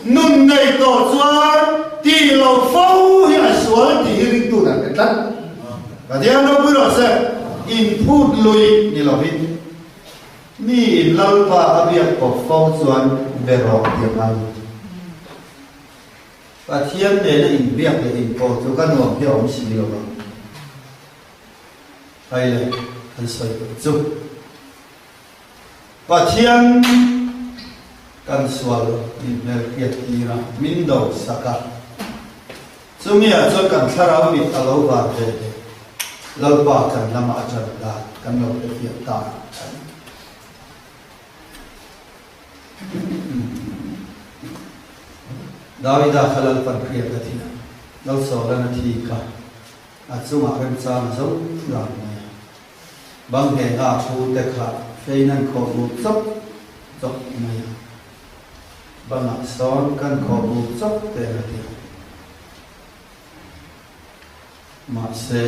nun nei tawh chuan tih lo fo hi a sual tih hi ringtu dan hre tlat. Pathian ropui rawh se, inphut lui ni lovin. Mi in Lalpa a biak kawp fo chuan be rawh ti a ngai. Pathian nena inbiak leh inpawh chu ka nuam hi a awm si lo va. Hei le, kan sawi tawh chu. Pathian kan sual min hmelhriat tir a, min do sak a. Chumi ah chuan kan thlarau mit a lo var ve leh Lalpa kan lamah a ṭan dan kan lo hrefiah ta a ni. Davida kha Lalpan hriat a thi a, Lalsawlan a thi kha a chungah remchang a zo ran mai a. Bang hnenga a thu te kha fein an khawh bu chawp chawp mai a. Bangah sawn kan khawh bu chawp te an a ti a. Mahse.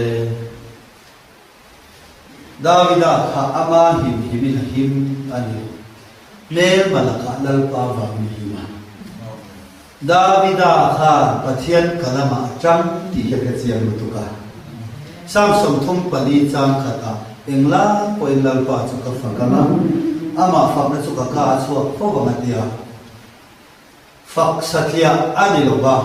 Davida kha ama him himin a him a ni. Hmelma lakah Lalpa vangin a him a. Davida khan Pathian ka lamah a tang tih hi a hre chiang lutuk a. Psalm 34 chang khatah englai pawhin Lalpa chu ka fak ang a, amah fakna chu ka ka a chhuak fo ang a ti a. Fak satliah a ni lo va,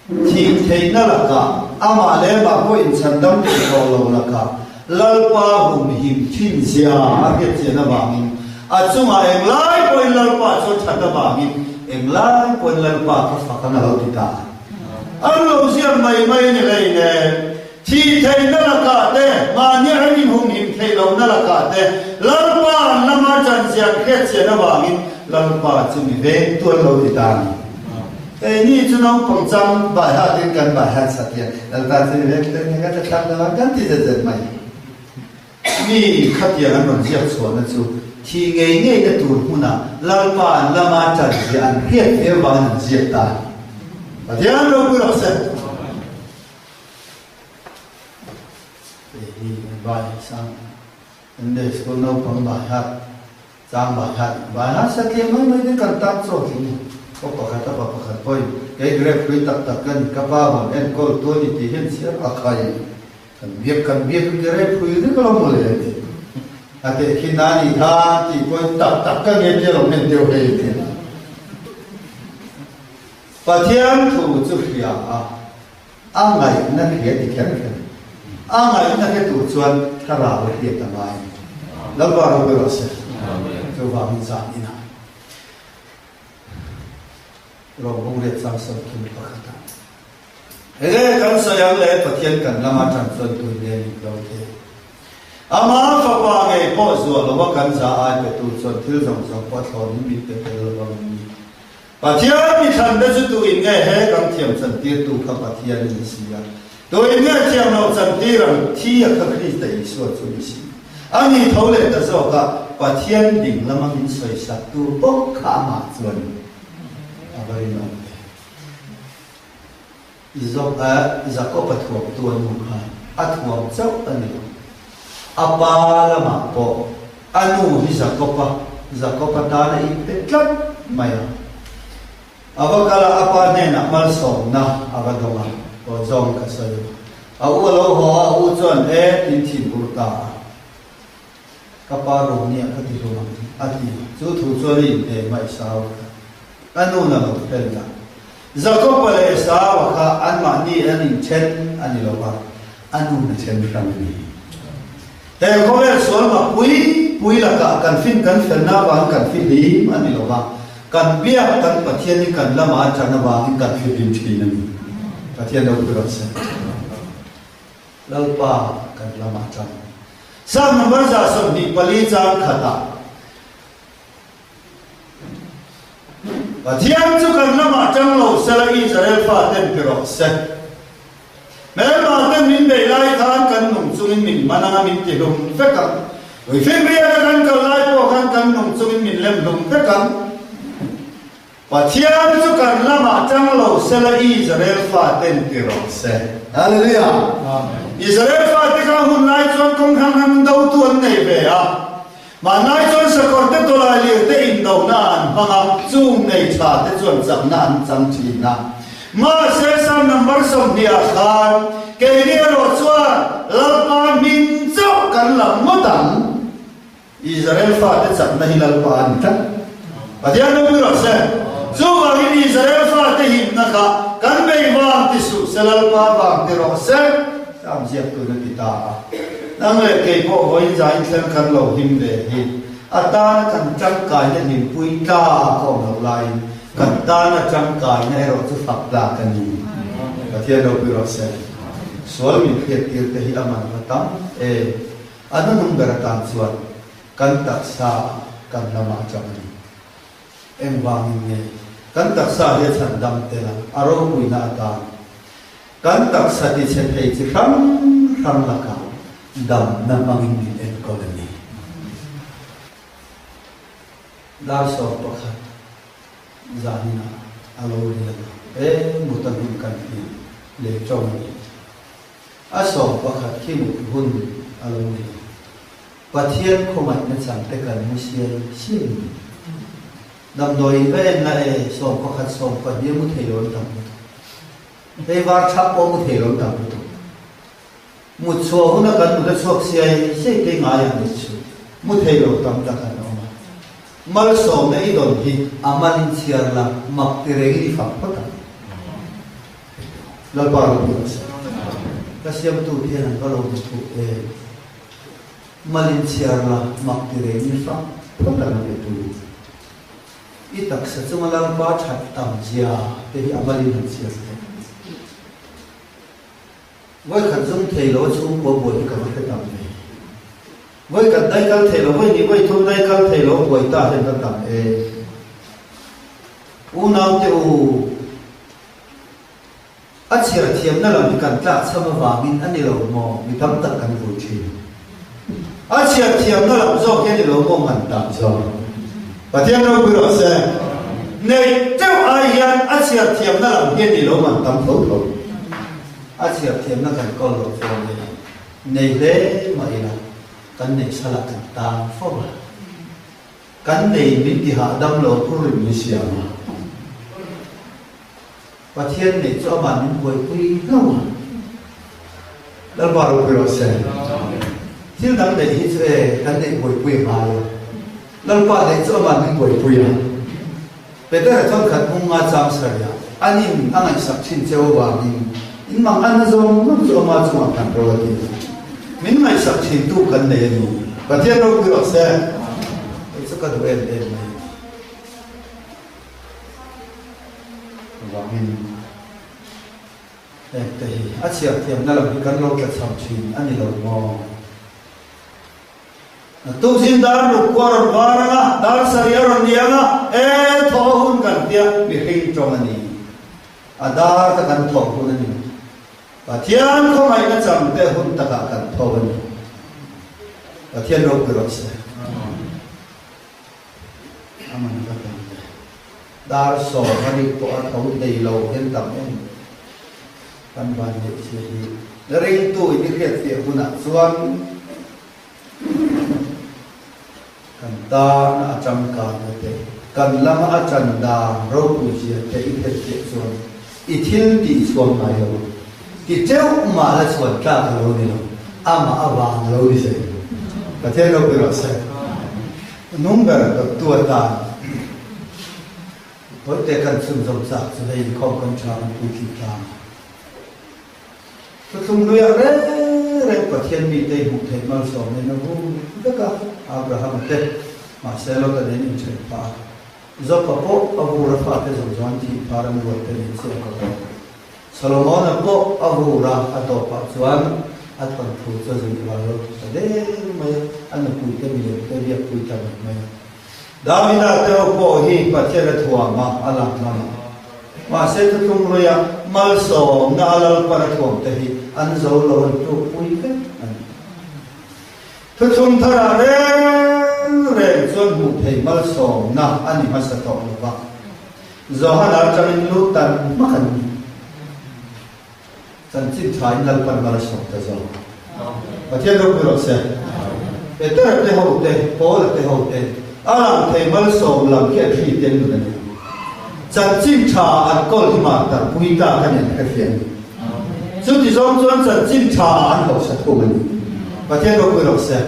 thih theihna lakah amah leh amah pawh inchhandam thei tawh lo lakah Lalpa humhim thin zia a hriatchian avangin a chungah englai pawhin Lalpa chu a that avangin englai pawhin Lalpa kha fak ang a lo ti ta a. An lo ziak mai mai a ni hleinem. Thih theihna lakah te, mahni an inhumhim theih lohna lakah te, Lalpa an lama chanzia an hriatchian avangin Lalpa chu mi veng tuan lo ti ta a ni. Keini chu naupang chang baihatin kan baihat sak hian Lalpa chu mi veng tuan nge kan la thlak lo a, kan ti zet zet mai. Mi khatiang an rawn ziak chhuahna chu thih ngei ngeina tur hmunah Lalpa an lama chanzia an hriat fe avangin an ziak ta a ni. Pathian ropui rawh se. Hei hi vai sang Sunday school naupang vai hat chang vai hat vai hat satliah mai mai te kan tan chaw tling ni aw pakhat a pa pakhat pawhin kei grep hlui tak tak ka ni ka pa hawn enkawl tu a ni tih hian chhiar a khai kan biak kan biak grep hlui vek lo mawle a ti a tehkhin a nih kha tih pawhin tak tak ka nge tia lo hnen deuh hei a ti. Pathian thu chu hria a, a ngaihna hria ti kher kher. A ngaihna hre tur chuan thlarau a hriat a ngai a ni. Lalpa ropui rawh se. Chuvangin zan inah Rawng riat chang 31 ah Enge kan sawi ang le Pathian kan lama tan chuan tui nge min lo thei. Ama fapa ngei pawh zuah lova kan za ai petu chuan thil zawng zawng pawh a thlawnin min pe tel lovang em ni? Pathian mi thlan te chu tuin nge he kan thiam chantirtu kha Pathian a ni si a, tuin nge thiam loh chantir ang thi a kha Krista Isua chu ni si. A ni tho leh ta zawk a, Pathian ding lama min sawisak tu bawk kha amah chuan a va rinawm ve. Zawk a, Jakob a thuamtu a nu khan a thuam chauh a ni lo. A pa lamah pawh a nu hi Jakob a, Jakob atan a inpe tlat mai a. A va kal a, a pa hnenah malsawmna a va dawng a, aw zawng ka sawi a. A u a lo haw a, a u chuan e tin thin ur ta a. Ka pa Romania ka ti hlum ang a ti. Chu thu chuan a inhne mai Esau kha. A nu na lo fel la. Jakob-a leh Esau-a kha anmahni an inthen a ni lo va, a nu na then hrang a ni. He khawvel sual mak pui pui lakah kan fin kan felna avangin kan fihlim a ni lo va, kan biak kan Pathian hi kan lamah a tan avangin kan fihlim thin a ni. Pathian lo pui rawh se. Lalpa kan lamah tang. Psalm number 124 chang khatah Pathian chu kan lamah tang lo sela Israel faten ti rawh se. Hmelma ten min bei lai khan kan nung chungin min man anga min ti hlum vek ang. Tuifinriat a kan kal lai pawh khan kan nung chungin min lem hlum vek ang. Pathian chu kan lamah tang lo sela Israel faten ti rawh se. Hallelujah! Israel fate kha hun lai chuan kawng hrang hrang dotu an nei ve a. Hmanlai chuan sakawr te tawlai lir te indona an hmang a, chung nei tha te chuan chakna an chang thin a. Mahse Psalm number 20 ah khan keini erawh chuan Lalpa hming chauh kan lam ngawt ang. Israel fate chakna hi Lalpa a ni tlat. Pathian ropui rawh se. Chuvangin Israel fate himna kha kan bei vang ti suh se Lalpa vang ti rawh se. Sam ziaktuin a ti ta a. Nang leh kei pawh vawiin zain thleng kan lo him ve hi a tana kan tangkaina hlimpui tlak a awm loh laiin kan tana tangkaina erawh chu fak tlak a ni. Pathian ropui rawh se. Sual min hriattir te hi a man va tam em. A hnuhnung ber atan chuan kan taksa kan lamah atang a ni. Engvangin nge? Kan taksa hi a chhandam tel a, a ropuina atan kan taksa tichhe thei chi hrang hrang lakah damna hmangin min enkawl a ni. Dar 11 zaninah a lo rial a, e mut a hun kan ti leh ṭo a ni. A 11 khi mut hun a lo ni lo. Pathian khawngaihna chang te kan mu siai siai a ni. Damdawi in va en la e, 11, 12 a mu thei lo an tam lutuk. Hei var chhak pawh a mu thei lo an tam lutuk. Mut chhuah huna kan mut a chhuak siai siai te ngaiah ni chu mu thei lo tam tak an awm a. Malsawmna i dawn hi a mal in chhiar la mak ti rengin i fak phawt ang. Lalpa ropui rawh se. Ka siamtu hian an va lo hmu thuh em. Mal in chhiar la mak ti rengin i fak phawt ang a petu. I taksa chunga Lalpa that tam zia te hi a mal in han chhiar teh. Vawikhat zum thei lo a chhungkua buai hi ka va hre tam ve. Vawikhat dai kal thei lo, vawi hnih vawi thum dai kal thei lo buai ta hian ka tam e. Unaute u, a chhiar thiamna lam hi kan tlakchham avangin a ni lo maw? Mi tam tak kan vui thin. A chhiar thiamna lam zawk hi a ni lo maw man tam zawk? Pathian ropui rawh se. Neih teuh ai hian a chhiar thiamna lam hi a ni lo man tam tho tho. A chhiar thiamna kan kawl loh chuan e nei hle mah ila kan neih salah kan tan fo a. Kan nei min ti hahdam lo phur rim ni siam a. Pathian neih chu amah min buaipui hlauh a. Lalpa ropui rawh se. Thil dang neih hi chu e kan neih buaipui a ngai a. Lalpa neih chu amah min buaipui a. Petera chuan khat hmung nga chang sarih a anin a ngaihsak thin cheu avangin in mang anna zawng zawng chu ama chungah kan ro a ti a. Min ngaihsak thin tu kan nei a ni. Pathian ropui rawh se. Hei chu ka duh em em mai a ni. Chuvangin hengte hi a chhiar thiamna lam hi kan lo tla chho thin a ni lo maw? Tukzin dar ruk kua rawn var ang a, dar sarih a rawn ni ang a, e thawh hun kan tia mihring tawng a ni. A dar ka kan thawh hun a ni. Pathian khawngaihna changte hun takah kan tho a ni. Pathian ropui rawh se. A man va tam ve. Dar 10 a rik pawh a tho thei lo hian tam em. Kan van neih chhia hi ringtu in i hriatfiah hunah chuan kan tan a tangkaina te, kan lama a tan dan ropui zia te i hriatfiah chuan i thil tih chhuak ngai lo ang. Ti teuh mah la chhuan tlak a lo ni lo, amah avang a lo ni zel. Pathian ropui rawh se. Nung ber dawttu atan Tawite kan chhunzawm chak chu hei inkhawm kan tha kan puitling tlang a. Thuthlung hluiah reng reng Pathian mite i hmuh theih malsawm in a vum vek a, Abrahama te, mahse Lota nen inthen phah a. Job-a pawh a vur a fate zawng zawng an thih phar an rual te nen chiah ka pawh. Solomon-a pawh a vur a, a tawpah chuan a thawnthu chu a zui val lo ta der mai a, a nupuite milem te biakpui ta mai mai a. Davida te ho pawh hi Pathian a thuam a, a lang ngam a. Mahse thuthlung hluia malsawmna a Lalpan a thuam te hi an zo lo an tlukpui vek a ni. Thuthlung tharah reng reng chuan hmuh theih malsawmna a ni hmasa tawh lo va. Johana atangin lu tan hmak an ni. Chanchin tha in Lalpan mal a sawm ta zawk. Pathian ropui rawh se. Petera te ho te, Paula te ho te, a lang thei malsawm lam khi an hri tel nun a ni. Chanchin tha an kawl hi mah tarpui ta kha nen ka hria a ni. Chuti zawng chuan chanchin tha an hausa thung a ni. Pathian ropui rawh se.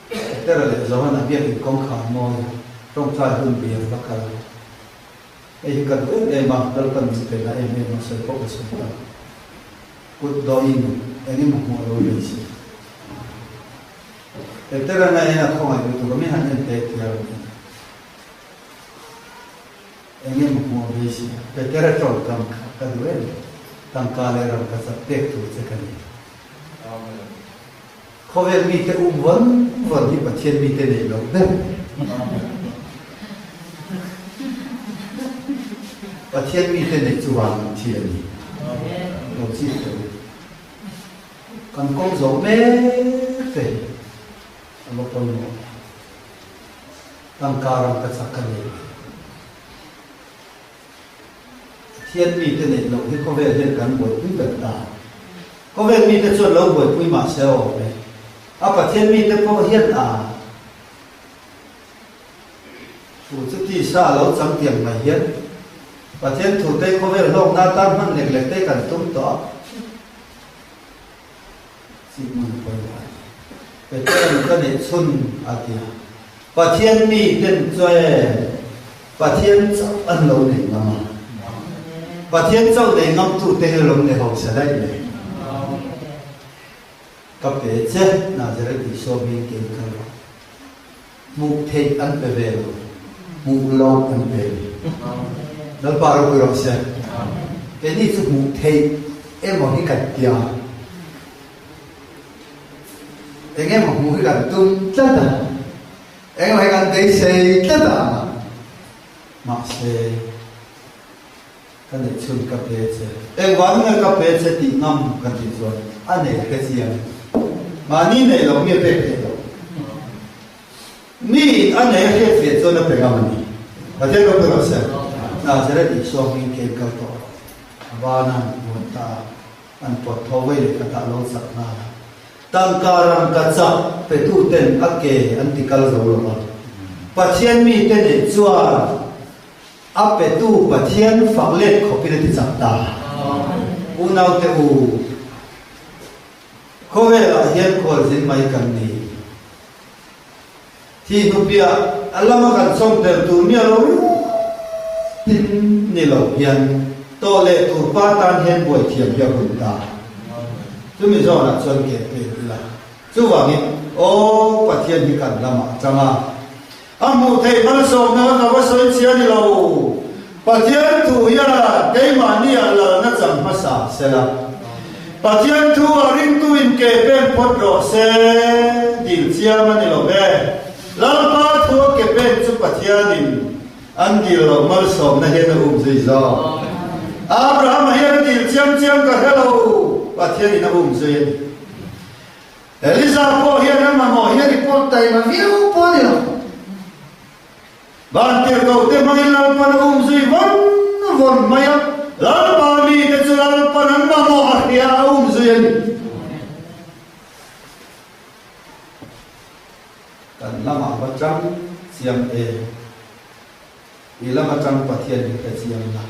Petera leh Johana biakin kawngkhar mawi tawngtai hun bi an va kal. Hei hi ka duh em em a, Lalpan min pe na em em a, sawi pawh ka sawi ta. Kut dawhin eng emaw hmuh a lo nei si. Petera na en a khawngaih lutuk a, mi han en teh tia rawn en a. Eng emaw hmuh a bei si. Petera tawngkam kha ka duh em em, tangka leh ram ka chak pek tur che ka ni. Khawvel mite um vawn vawn hi Pathian mite neih loh ber. Pathian mite neih chu van lam thil a ni. Lo chik teh u. Kan kawng zawh mek te hi a va pawimawh. Tangka ram ka chak ka nei lo. Pathian mite neih loh hi khawvel hian kan buaipui ber ta. Khawvel mite chuan lo buaipui mah se a awm e. A Pathian mite pawh hian a Thu chu tisa a lo chang tiang mai hian Pathian thu te khawvel hlawkna atan hman lek lek te kan tum tawh a. Chik hmun a pawimawh a ni. Petera'n ka neih chhun a ti a. Pathian mi ten chuan Pathian chauh an lo nei ngam a. Pathian chauh nei ngamtu te hi lo nei hausa daih le. Ka pe che Nazareth Isua hming tiin kal rawh. Hmuh theih an pe ve lo, hmuh lo an pe ve. Lalpa ropui rawh se. Keini chu hmuh theih emaw hi kan tia. Eng emaw hmuh hi kan tum tlat a, eng emaw hi kan beisei tlat a ang a. Mahse, ka neih chhun ka pe che. Engvangin nge ka pe che tih ngam kan tih chuan a nei hre chiang. Mahni neih loh mi a pek theih loh. Mi in a nei a hriat fiah chuan a pe ngam a ni. Pathian ropui rawh se. Nazareth Isua hming keng kal tawh rawh. A van a han puan ta a, an pawt tho vei leh khatah lo chak nghal a. Tangka rangka chak petu ten a ke an ti kal zo lo va. Pathian mite neih chuan A petu Pathian fak let khawpin a ti chak ta. Unaute u, khawvelah hian khualzin mai kan ni. Thi hnupiah a lama kan chawm tel tur miah lo ruatin ni lo hian tawh leh tur pa tan hian buai thiam hi a hun ta. Chumi zawnah chuan ke pek ila. Chuvangin, aw Pathian hi kan lamah a tang a. A hmuh theih malsawmna kha ka va sawi chhia ni lo. Pathian thu hian keimahni ah lalna chang hmasa sela. Pathian thu ah ringtu in ke pen phawt rawh se, dil chiam a ni lo ve. Lalpa thu a ke pen chu Pathianin an dil loh malsawmna hian a um zui zawk. Abrahama hian a dil chiam chiam ka hre lo, Pathianin a um zui a ni. Eliza pawh hian a mamawh hi a report taima viau pawh a ni lo. Vantirhkohte hmangin Lalpan a um zui vawn vawn mai a, Lalpa mite chu Lalpan an mamawh a hria a um zui a ni. Kan lamah va tang chiang e. I lam atang Pathian hi hre chiang la,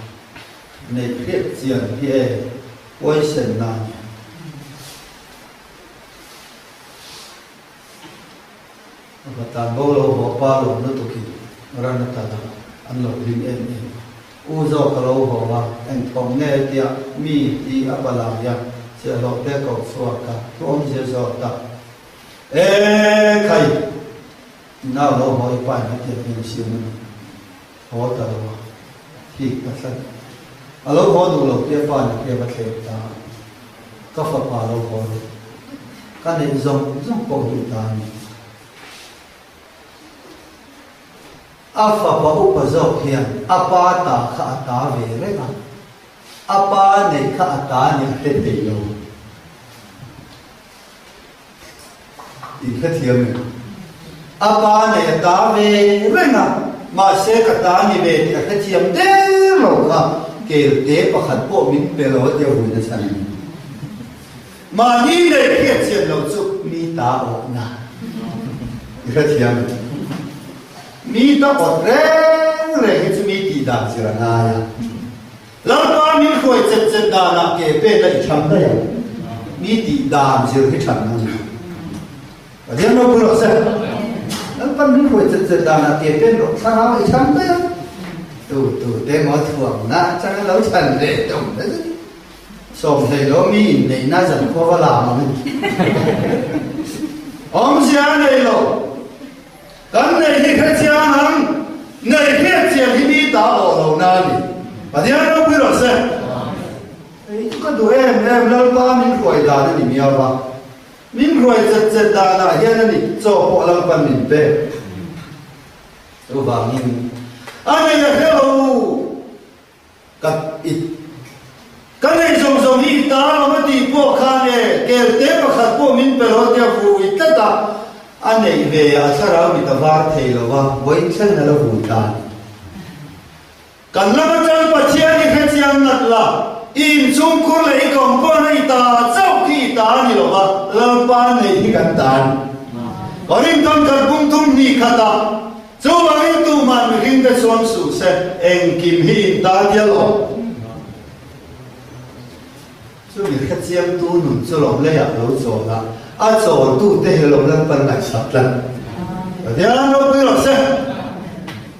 neih hriat chian hi e huaisen na a ni. A tan bo lo haw pa lawm lutukin ran a tan a, an lo hlim em em. U zawk a lo haw a, engthawm nge tia mi ti a palai a, chhiahhlawh te ko chhuak a, thu awmzia zawt a, E khai! Nau lo haw i pa in hetiang hian a siam a ni. Haw ta lo a, thik ta tlat. A lo haw duh lo tia pa in a hriam a thlem ta a. Ka fapa lo haw ni. Ka neih zawng zawng pawh hi i ta a ni. A fapa upa zawk hian a pa ta kha a ta ve reng a. A pa neih kha a ta a ni a hre thei lo. In hrethiam em? A pa nei a ta ve reng a, mahse ka ta ni ve tih a hrethiam der lo kha kelte pakhat pawh min pe lo a tia vui nasa ni. Mahni nei hriatchian lo chu mi ta awhna i hrethiam em? Mi ta awt reng reng hi chu mi tih dan zir a ngai a. Lalpa min hruai chet chet danah ke pek a i chhan daih ang. Mi tih dan zir hi than a ni. Pathian ropui rawh se. Lalpan min hruai chet chet danah ke pen rawh thlarau i chhan daih ang. Tu tu te maw thuamna atanga lo chhan ve tum ta chu. Sawmhlei lo mi inneihna zan khua va lam ang. Awmzia a nei lo. Kan nei hi hrechiang ang, nei hriatchian hi mi ta awh lo na a ni. Pathian ropui rawh se. Hei chu ka duh em em, Lalpa min hruai dan a ni miau va. Min hruai chet chet danah hian a ni, chaw pawh Lalpan min pek. Chuvangin. A nei a hre lo. Ka i ka nei zawng zawng hi i ta lo a tih pawh khan e kelte pakhat pawh min pe lo tia vui tlat a, a neih ve a thlarau mit a var thei lo va, vawiin thleng a la vui ta a ni. Kan lam atang Pathian i hrechiang ngat la, i inchhungkhur leh i compound a i ta chauh khi i ta a ni lo va, Lalpa neih hi kan ta a ni. Korinthon kan pum thum hnih khat a, Chuvangin tuhman mihringte chuan suh se, engkim hi in ta tia lo. Chumi hrechiangtu nun chu lawm leiah lo chawl a, a chawltute hi lawm Lalpan ngaihsak tlat. Pathian ropui rawh se.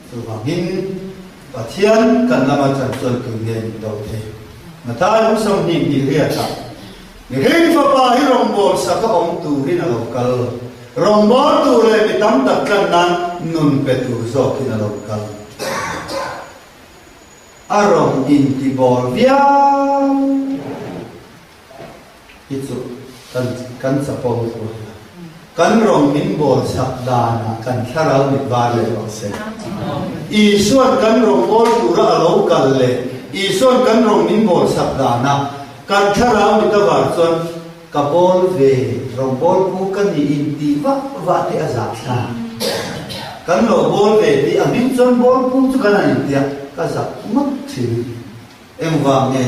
Chuvangin Pathian kan lama chan chuan tui nge min do thei. Matthai lung 20 hnih riatah, Mihring fapa hi rawngbâwl saka awm tûrin a lo kal. Rawngbâwl tûr leh mi tam tak tlan nân nun pe tûr zâwkin a lo kal. A rawn intibâwl viau hi chu kan kan chapo lutuk a. Kan rawn min bawl sak danah kan thlarau mit var leh rawh se. Isuan kan rawngbâwl tura a lo kal leh Isuan kan rawn min bawl sak danah kan thlarau mit a var chuan ka bawl ve, rawngbâwl pu ka ni in tih vah vah te a zah thla. Kan lo bawl ve tih a hming chuan bawl pu chu kan han intia ka zak ngawt thin. Engvang nge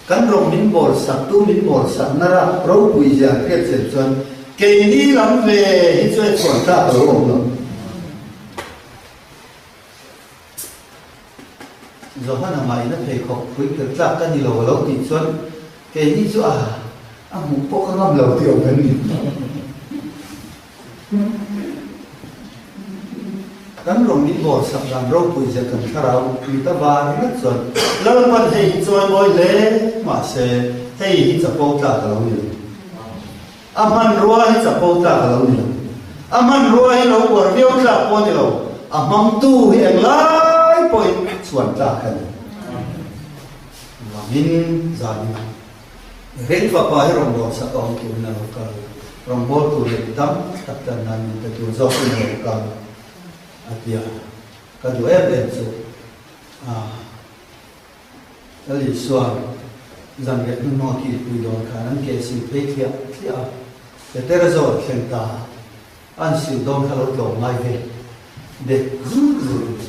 kan rawng min bawl sak tu min bawl sak na rak ropui zia an hriat chen chuan keini lam ve hi chu e chhuan tlak a lo awm lo. Johana ngaihna pheikhawk phui phel tlak ka ni lo a lo tih chuan keini chu a a hmuh pawh ka ngam lo tih awm kan ni. Kan rawn min bawl sak dan ropui zia kan thlarau mit a var ringawt chuan Lalpan hei hi chawi mawi hle mahse hei hi chapo tlak a lo ni lo. A hmanrua hi chapo tlak a lo ni lo. A hmanrua hi lo uar viau tlak pawh a ni lo. A hmangtu hi englai pawhin chhuan tlak a ni. Vangin zanin a. Ring fapa hi rawngbâwl sak a awm turin a lo kal. Rawngbâwl tur leh mi tam tak tan nan min pe tur zawkin a lo kal a ti a. Ka duh em em chu a Lal Isua'n zanriah hnuhnawh a kilpui dawn khan an ke sil phei thliah thliah a, Petera zawh a thleng ta a. An sil dawn kha lo tlawm ngai ve dek zut zut.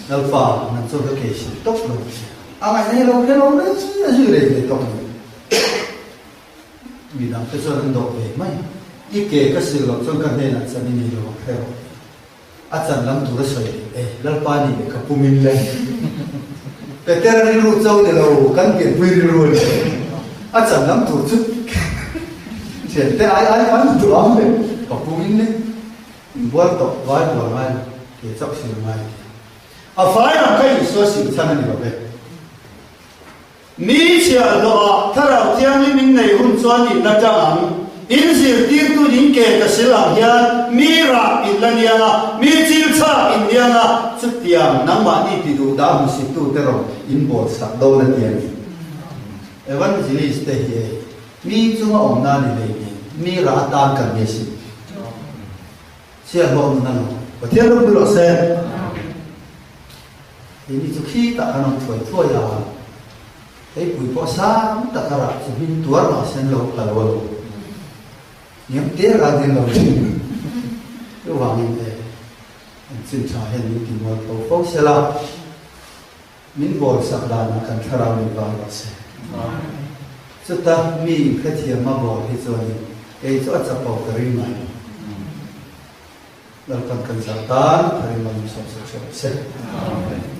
Lalpa, nan chuan ka ke sil tawp lo che. A ngaihna hi lo hre lo reng a zui rei ve tawp a ni. Midang te chuan an dawh ve mai. I ke ka sil loh chuan ka hnenah chan i nei lo ang hre rawh. A chan lam tur a sawi leh e, Lalpa nih leh ka pum in le. Petera rilru cho ni lo, kan pianpui rilru a ni. A chan lam tur chu thiante ai ai khan duh ang le, ka pum in le. Inbual tawh, vai bual ngai lo, ke chauh sil ngai ti. A fai lam kha Isua sil chhan a ni lo ve. Mi chhiahhlawhah Thlarau Thianghlim in nei hun chuan in la tang ang. In zirtirtu in ke ka sil ang hian mi rah in la niang a, mi chil chhak in niang a, chutiang nangmahni ti duh dah hmusittute rawn in bawl sak dawn a ti a ni. Evangelist te hi hei mi chunga awm nan i lei nen mi rah atan kan ni asin. Chhiahhlawh nun a lo. Pathian ropui rawh se. Keini chu khitah kan awm thuai thuai a, heipui pawh sang taka rah chu hming tuar mah se an lo phal lo a lo. Hniam te ran hian lo thin. Chuvangin e, an chin tha hian min ti mual tho fo sela, min bawl sak danah kan thlarau min vang rawh se. Chuta mi inhrethiam a bawl hi chuanin kei chu a chapo ka ring ngai lo. Lalpan kan zah tan a ring lo min sawmsak hreh se. Amen.